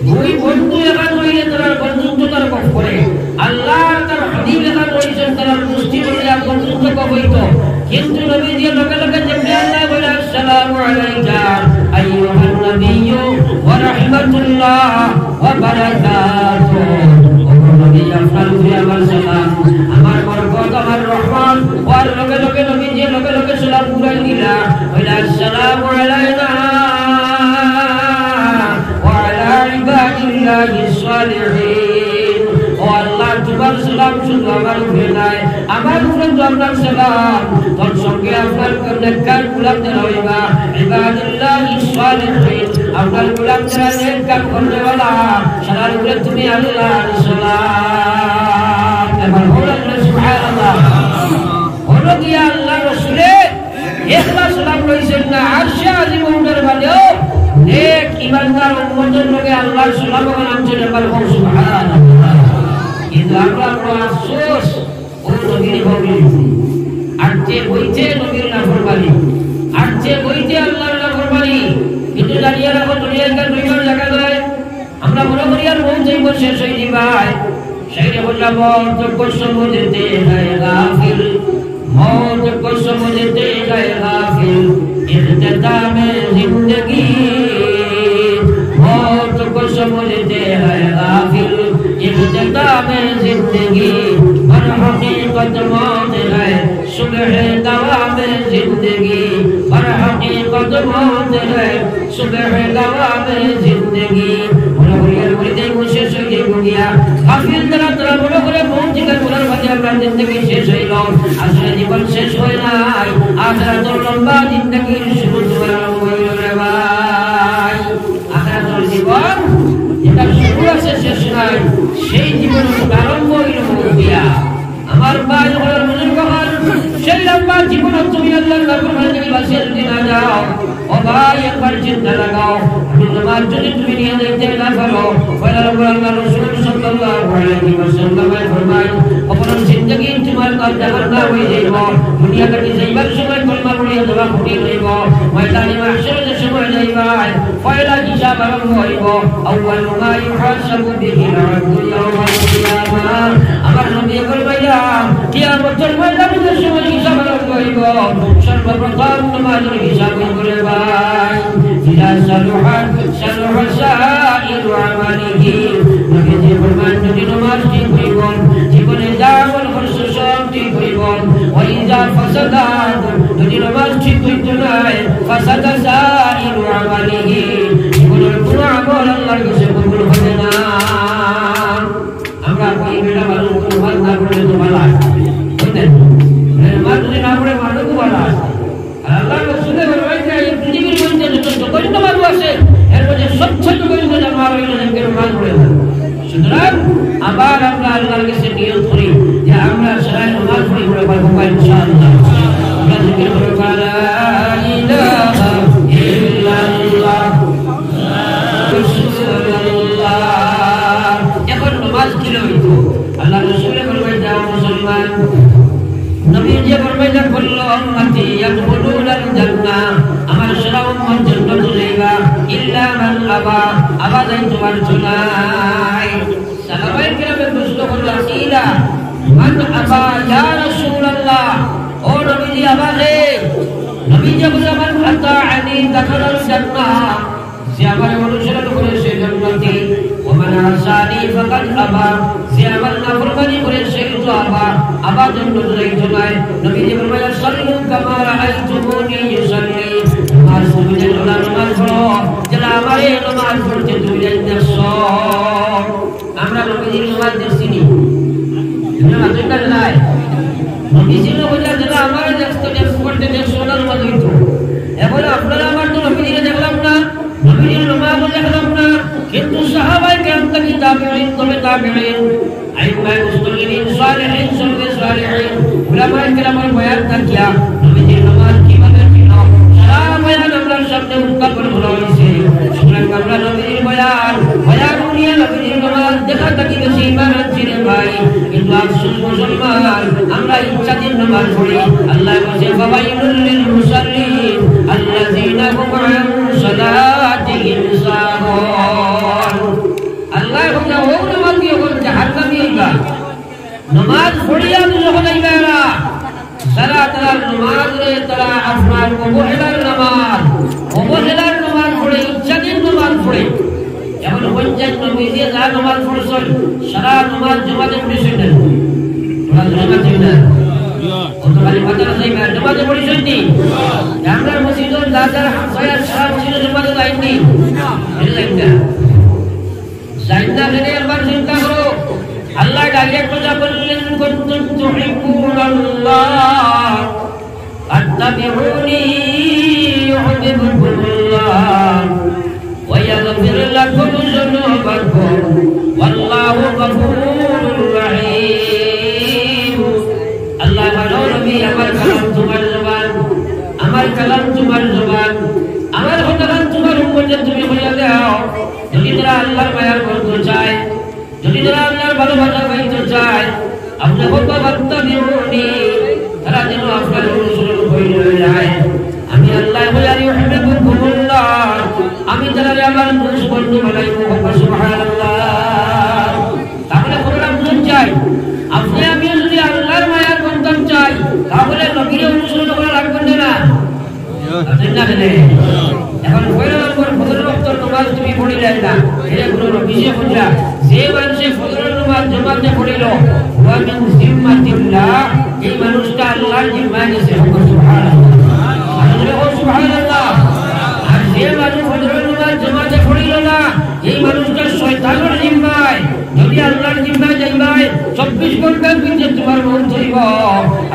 দুই বন্ধু এখান হইলে তারা বন্ধুত্ব তারা গফ করে, আল্লাহ তার হাবিব এখান হইছেন, তারা দুস্তি করলে আর বন্ধুত্ব গফ হইতো। কিন্তু নবীজি লগে লগে যেমনি আল্লাহ বলে, "আসসালামু আলাইকা আইয়ুহান নাবিয়্যু ওয়া রাহমাতুল্লাহ ওয়া বারাকাতুহু।" ও নবী, আপনার উপরে আমার সালাম, আমার বরকত, আমার রহমত। ওর লগে লগে নবীজি লগে লগে সালাম ঘুরাই দিলা, বলে, "আসসালামু আলাইনা ওয়া আলা ইবাদিল্লাহিস সালিহিন।" ও আল্লাহ, তোমার সালাম শুধু আমার উপরে নাই, আমার উপরে তো আপনার সালাম, তোর সঙ্গে আপনার নেককার গোলাম যারা হইবা, ইবাদুল্লাহিস সালিহিন, আপনার গোলাম যারা নেক কাম করনেওয়ালা, সারার উপরে তুমি আল্লাহর সালাম। এবার বলেন না, সুবহানাল্লাহ। হলো গিয়া আল্লাহ রসুলে একলা সালাম লইছেন না, আরশে আজিম উঠার বাদেও নেক ইমানদার উম্মতের লগে আল্লাহর সালাম ওখানে আনছেন। এবার বল, সুবহানাল্লাহ। কিন্তু আমরা বড় আফসোস, ও নবীর বউরি। আটতে বইতে নবীর নাফরমানি, আটতে বইতে আল্লাহর নাফরমানি। কিন্তু জানিয়া রাখো, দুনিয়ার কার দুইবার জায়গা নাই। আমরা মনে করি আর মৌত হইব, শেষ হয়ে দিবায়। সেই কথা, "মৌত কো সমঝতে হ্যায় গাফিল, মৌত কো সমঝতে হ্যায় গাফিল, ইখতিতামে জিন্দগি।" موت کو سمجھتے ہیں غافل، اختتام زندگی، در حقیقت موت ہے صبح دوام زندگی، در حقیقت موت ہے صبح دوام زندگی۔ মনে করি আর মরিতেই মন শেষ হয়ে যাইব গিয়া। গাফিল তারা, তারা মনে করে মৌত জিকার করার বাদে আমরা জিন্দগি শেষ হইল। আসলে জীবন শেষ হয় নাই, আখেরাতর লম্বা জিন্দগির শুরু তোমার আরম্ভ হইল রে ভাই। আখেরাতর জীবন যেটা শুরু আছে শেষ নাই, সেই জীবন আরম্ভ হইল মৌত দিয়া। আমার ভাই, আমার বুজুর্গ হল, সেই লম্বা জীবন তুমি আল্লাহর নাফরমানি বাঁচিয়ে যদি না যাও, ও ভাই, একবার চিন্তা লাগাও, আমি তোমার যদি তুমি নিয়ে যাইতে না পারো, পয়লা নম্বর আল্লাহ রসুল সাল্লাল্লাহু আলাইহি ওয়াসাল্লামে ফরমায়, "অপর জিন্দগি তোমার জাহান্নাম অই যাইবো। দুনিয়া থাকি যাইবার সময় কলমা পড়িয়া যাওয়া কঠিন অইবো। ময়দানে মাহশরো যে সময় যাইবায়, পয়লা হিসাব আরম্ভ অইবো। أول ما يحاسب به العبد يوم القيامة। আমার নবী ফরমাইলা, কিয়ামতর ময়দানে যে সময় হিসাব আরম্ভ অইবো, সর্বপ্রথম নমাজর হিসাব অইবো রে ভাই। إذا صلحت صلح سائر عمله। নবীজি ফরমান, যদি নমাজ ঠিক অইবো, জীবনে যা আমল করছো সব ঠিক অইবো। وإذا فسدت, যদি নমাজ ঠিক অইতো নায়, فسد سائر عمله, জীবনর কুনু আমল আল্লাহর কাছে কবুল অইবো না। আমরা কই বেটা মানুষ নমাজ না পড়লে তো ভালা, বুঝলেন? নমাজ যদি না পড়ে মানুষ তো ভালা। আর আল্লাহর রাসূলে ফরমাইছে, এই পৃথিবীর মধ্যে যত জঘন্য মানুষ আছে, এর মধ্যে সবচেয়ে জঘন্য জানোয়ার অইলো যে কেউ নমাজ পড়ে না। সুতরাং আবার আমরা আল্লাহর কাছে নিয়ত করি যে আমরা সবাই নমাজ পড়ি, পড়ে পারবো ইনশাআল্লাহ। আমরা জিকির করবো, لا إله إلا الله، رسول الله। এখন নমাজ কিলা অইতো? আল্লাহর রাসূলে ফরমাইলা, মুসলমান, নবীজি ফরমাইলা, كل أمتي يدخلون الجنة, আমার সারা উম্মত জান্নাতো যাইবা, إلا من أبى, আবা যাইতো পারতো নায়। সাহাবায়ে কেরামে প্রশ্ন করলা, قيل من أبى يا رسول الله, ও নবীজি, আবা কে? নবীজি বললেন, من أطاعني دخل الجنة, যে আমারে অনুসরণ করে সে জান্নাতি। ومن عصاني فقد أبى, যে আমার নাফরমানি করে সে তো আবা, আবা জান্নাতো যাইতো নায়। নবীজি ফরমাইলা, صلوا كما رأيتموني أصلي, নমাজ তুমি যেলা নমাজ পড়ো, যেলা আমারে নমাজ পড়তে তুমি দেখছো। আমরা নবীজির নমাজ দেখছি নি? আমরা মাতইন না নাই? নবীজির নমাজ যেলা আমারে দেখছো, দেখছো করতে দেখছো, ওলা নমাজ অইতো। এখন আপনারা আমার তো নবীজিরে দেখলাম না, নবীজির নমাজও দেখলাম না, কিন্তু সাহাবায়ে কেরাম থাকি তাবেঈন, তবে তাবেঈন, আইম্মায়ে মুজতাহিদিন, সালেহিন, সলফে সালেহিন, উলামায়ে কেরামের বয়ান থাকিয়া নবীজির নমাজ কিভাবে ছিল, সারা বয়ান আমরার সামনে উত্থাপন করা অইছে। সুতরাং আমরা নবীজির বয়ান, বয়ান হুনিয়া নবীজির নমাজ দেখা থাকি বেশি ঈমান আনছি রে ভাই। কিন্তু আফসোস মুসলমান, আমরা ইচ্ছাধীন নমাজ পড়ি। আল্লায় বলছে, فويل للمصلين الذين هم عن صلاتهم ساهون। আল্লায় বলছে, ও নমাজি অকল জাহান্নামী অইবা। নমাজ পড়িয়া দুজখো যাইবা এরা। যারা তারার নমাজরে তারা আপনার অবহেলার নমাজ, অবহেলার নমাজ পড়ে, ইচ্ছাধীন নমাজ পড়ে। এখন হজ্জাত নবীজি যা নমাজ পড়ছইন, সারা নমাজ জমাতে পড়ছইন না। তোরা জমাতে পড়ছইন না। অত খালি মাদ্রাসায় না, জমাতে পড়ছইন নি? আমরার মসজিদর দাদার হামসায়া সারা মসজিদে জমাতে যাইন নি? এটা যাইন না। যাইন না, এটা একবার চিন্তা করো। আল্লায় direct কথা বললেন, إن كنتم تحبون الله فاتبعوني يحببكم الله ويغفر لكم ذنوبكم والله غفور رحيم। আল্লায় বলেন, ও নবী, আমার কালাম তুমার জবান, আমার কালাম তুমার জবান, আমার কথাখান তুমার উম্মতরে তুমি কইয়া দেও। যদি তারা আল্লাহর মায়া করতে চায়, যদি তারা আল্লাহর ভালোবাসা পাইতে চায়, আপনি বলবা, فاتبعوني, তারা যেন আপনার অনুসরণ করে যায়। আমি আল্লায় কই, আর يحببكم الله, আমি তারারে আমার দুস্ত বন্ধু বানাইমু। সুবহানাল্লাহ। তাহলে কথাটা বুঝুন চাই, আপনি আমিও যদি আল্লাহর মায়ার বন্ধন চাই, তাহলে নবীর অনুসরণ করা লাগবে না? আছেন না কেনে? এখন পয়লা নম্বর ফজর ওয়াক্তর নামাজ তুমি পড়িলায় না, এটা কোনো নবীয়ে কইলা, যে মানুষে ফজরের নামাজ জমাতে পড়িল, هو من ذمة الله, এই মানুষটা আল্লাহর জিম্মায় গেছে। সুবহানাল্লাহ। আরো জোরে বলো, সুবহানাল্লাহ। আর যে মানুষ ফজরের নামাজ জমাতে পড়িল না, এই মানুষটা শয়তানের জিম্মায়। যদি আল্লাহর জিম্মায় যাইবায়, চব্বিশ ঘন্টার ভিতরে তোমার মউত অইব।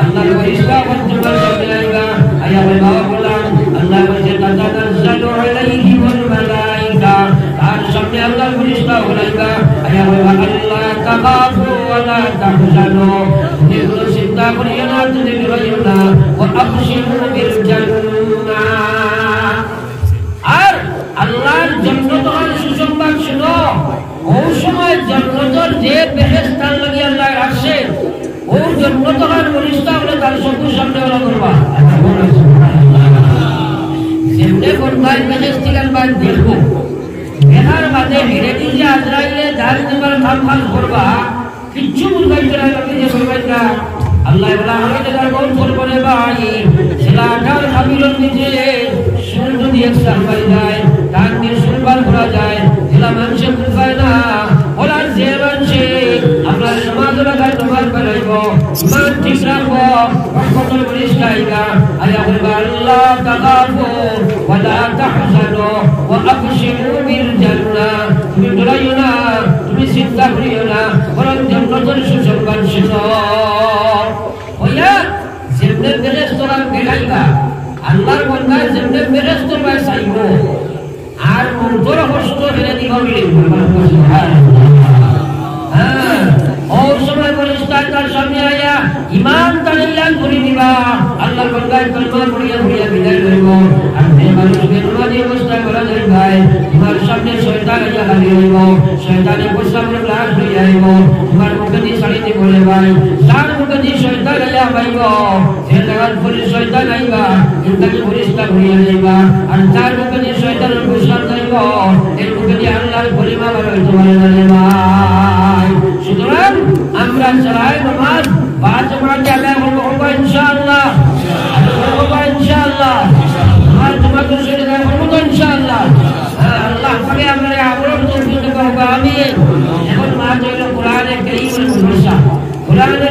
আল্লাহর ফেরেশতা অখন তোমার সামনে আইবা, আইয়া কইবা, "ও গোলাম, আল্লাহ বলছে, তাতানাজ্জালু আলাইহিমুল মালাইকা।" তার সামনে আল্লাহর ফেরেশতা অখন আইবা, আইয়া কইবা, "আল্লাহ তাখাফু ওয়া লা তাহজানু।" তুমি কোনো চিন্তা করিও না, তুমি ডরাইও না। "ওয়া আবশিরু বিল জান্নাহ।" আর আল্লাহর জান্নাতর সুসংবাদ শুনো। ওই সময় জান্নাতর যে বেহেশত তার লাগি আল্লাহ রাখছে, ওই উন্নত হওয়ার ফিরিস্তা অকলে তার চকুর সামনে ওলা করবা। যেমনে বন্দায় বেহেশত লাখান বায় দেখবো, দেখার বাদে হেরে দিছে আজরাইলে জান দিবার কাম কাজ করবা, কিচ্ছু বুঝাইতে না, আপনি যে করবেন না। আল্লাহ বলা, আমি যেটা কম করবো রে ভাই, সেটা আঠার কাবিলর নিচে সুর যদি এক সাহবাই যায়, তার নিয়ে সুর বার করা যায়, যেটা মানুষে বুঝায় না। ওরা যে মানুষে আপনার সমাজ এলাকায় তোমার বেড়াইবো, ইমান ঠিক রাখবো, রহমতের ফিরিস্তা আইবা, আইয়া বলবা, আল্লাহ তাআলা ওয়ালা তাহজানু ওয়া আবশিরু বিল জান্নাহ। তুমি ডরাইও না, তুমি চিন্তা করিও না, বরং জান্নাতের সুসংবাদ শুনো। হইয়া যেমনে বেহেশত লাখান দেখাইবা, আল্লাহর বন্দায় যেমনে বেহেশত লাখান চাইবো, আর মন্তর কষ্ট ফেলে দিবা বলে। হ্যাঁ, ওই সময় ফিরিস্তা তার সামনে আইয়া ইমান তার ইলান করে দিবা। আল্লাহর বন্দায় কলমা পড়িয়া পড়িয়া বিদায় লইব। আর যে মানুষ বেইমানি অবস্থায় মারা যায় ভাই, তোমার সামনে শয়তান আইয়া হাজির হইব, শয়তানে প্রস্রাবের গ্লাস লইয়া আইব, তোমার মুখে দিয়ে ছাড়ি দিব রে ভাই। যার মুখে দিয়ে শয়তান আইয়া পাইব, যে জায়গার পরে শয়তান আইবা, ইনটাকে ফিরিস্তা ঘুরিয়া যাইবা। আর যার মুখে দিয়ে শয়তানের প্রস্রাব যাইব, এর মুখে দিয়ে আল্লাহর কলিমা বার হইতে পারে না রে ভাই। সুতরাং আমরা যারা নমাজ পাঁচ জামাতে আদায় করবো, করবো ইনশাআল্লাহ। আদায় করবো ইনশাআল্লাহ। আর তোমাদের সাথে আদায় করবো তো ইনশাআল্লাহ। হ্যাঁ, আল্লাহ পাকে আমরা আমরার তৌফিক দান করুক। আমিন। এখন মাহফিল হইল কোরআনে কারীমের মাদ্রাসা। কোরআনে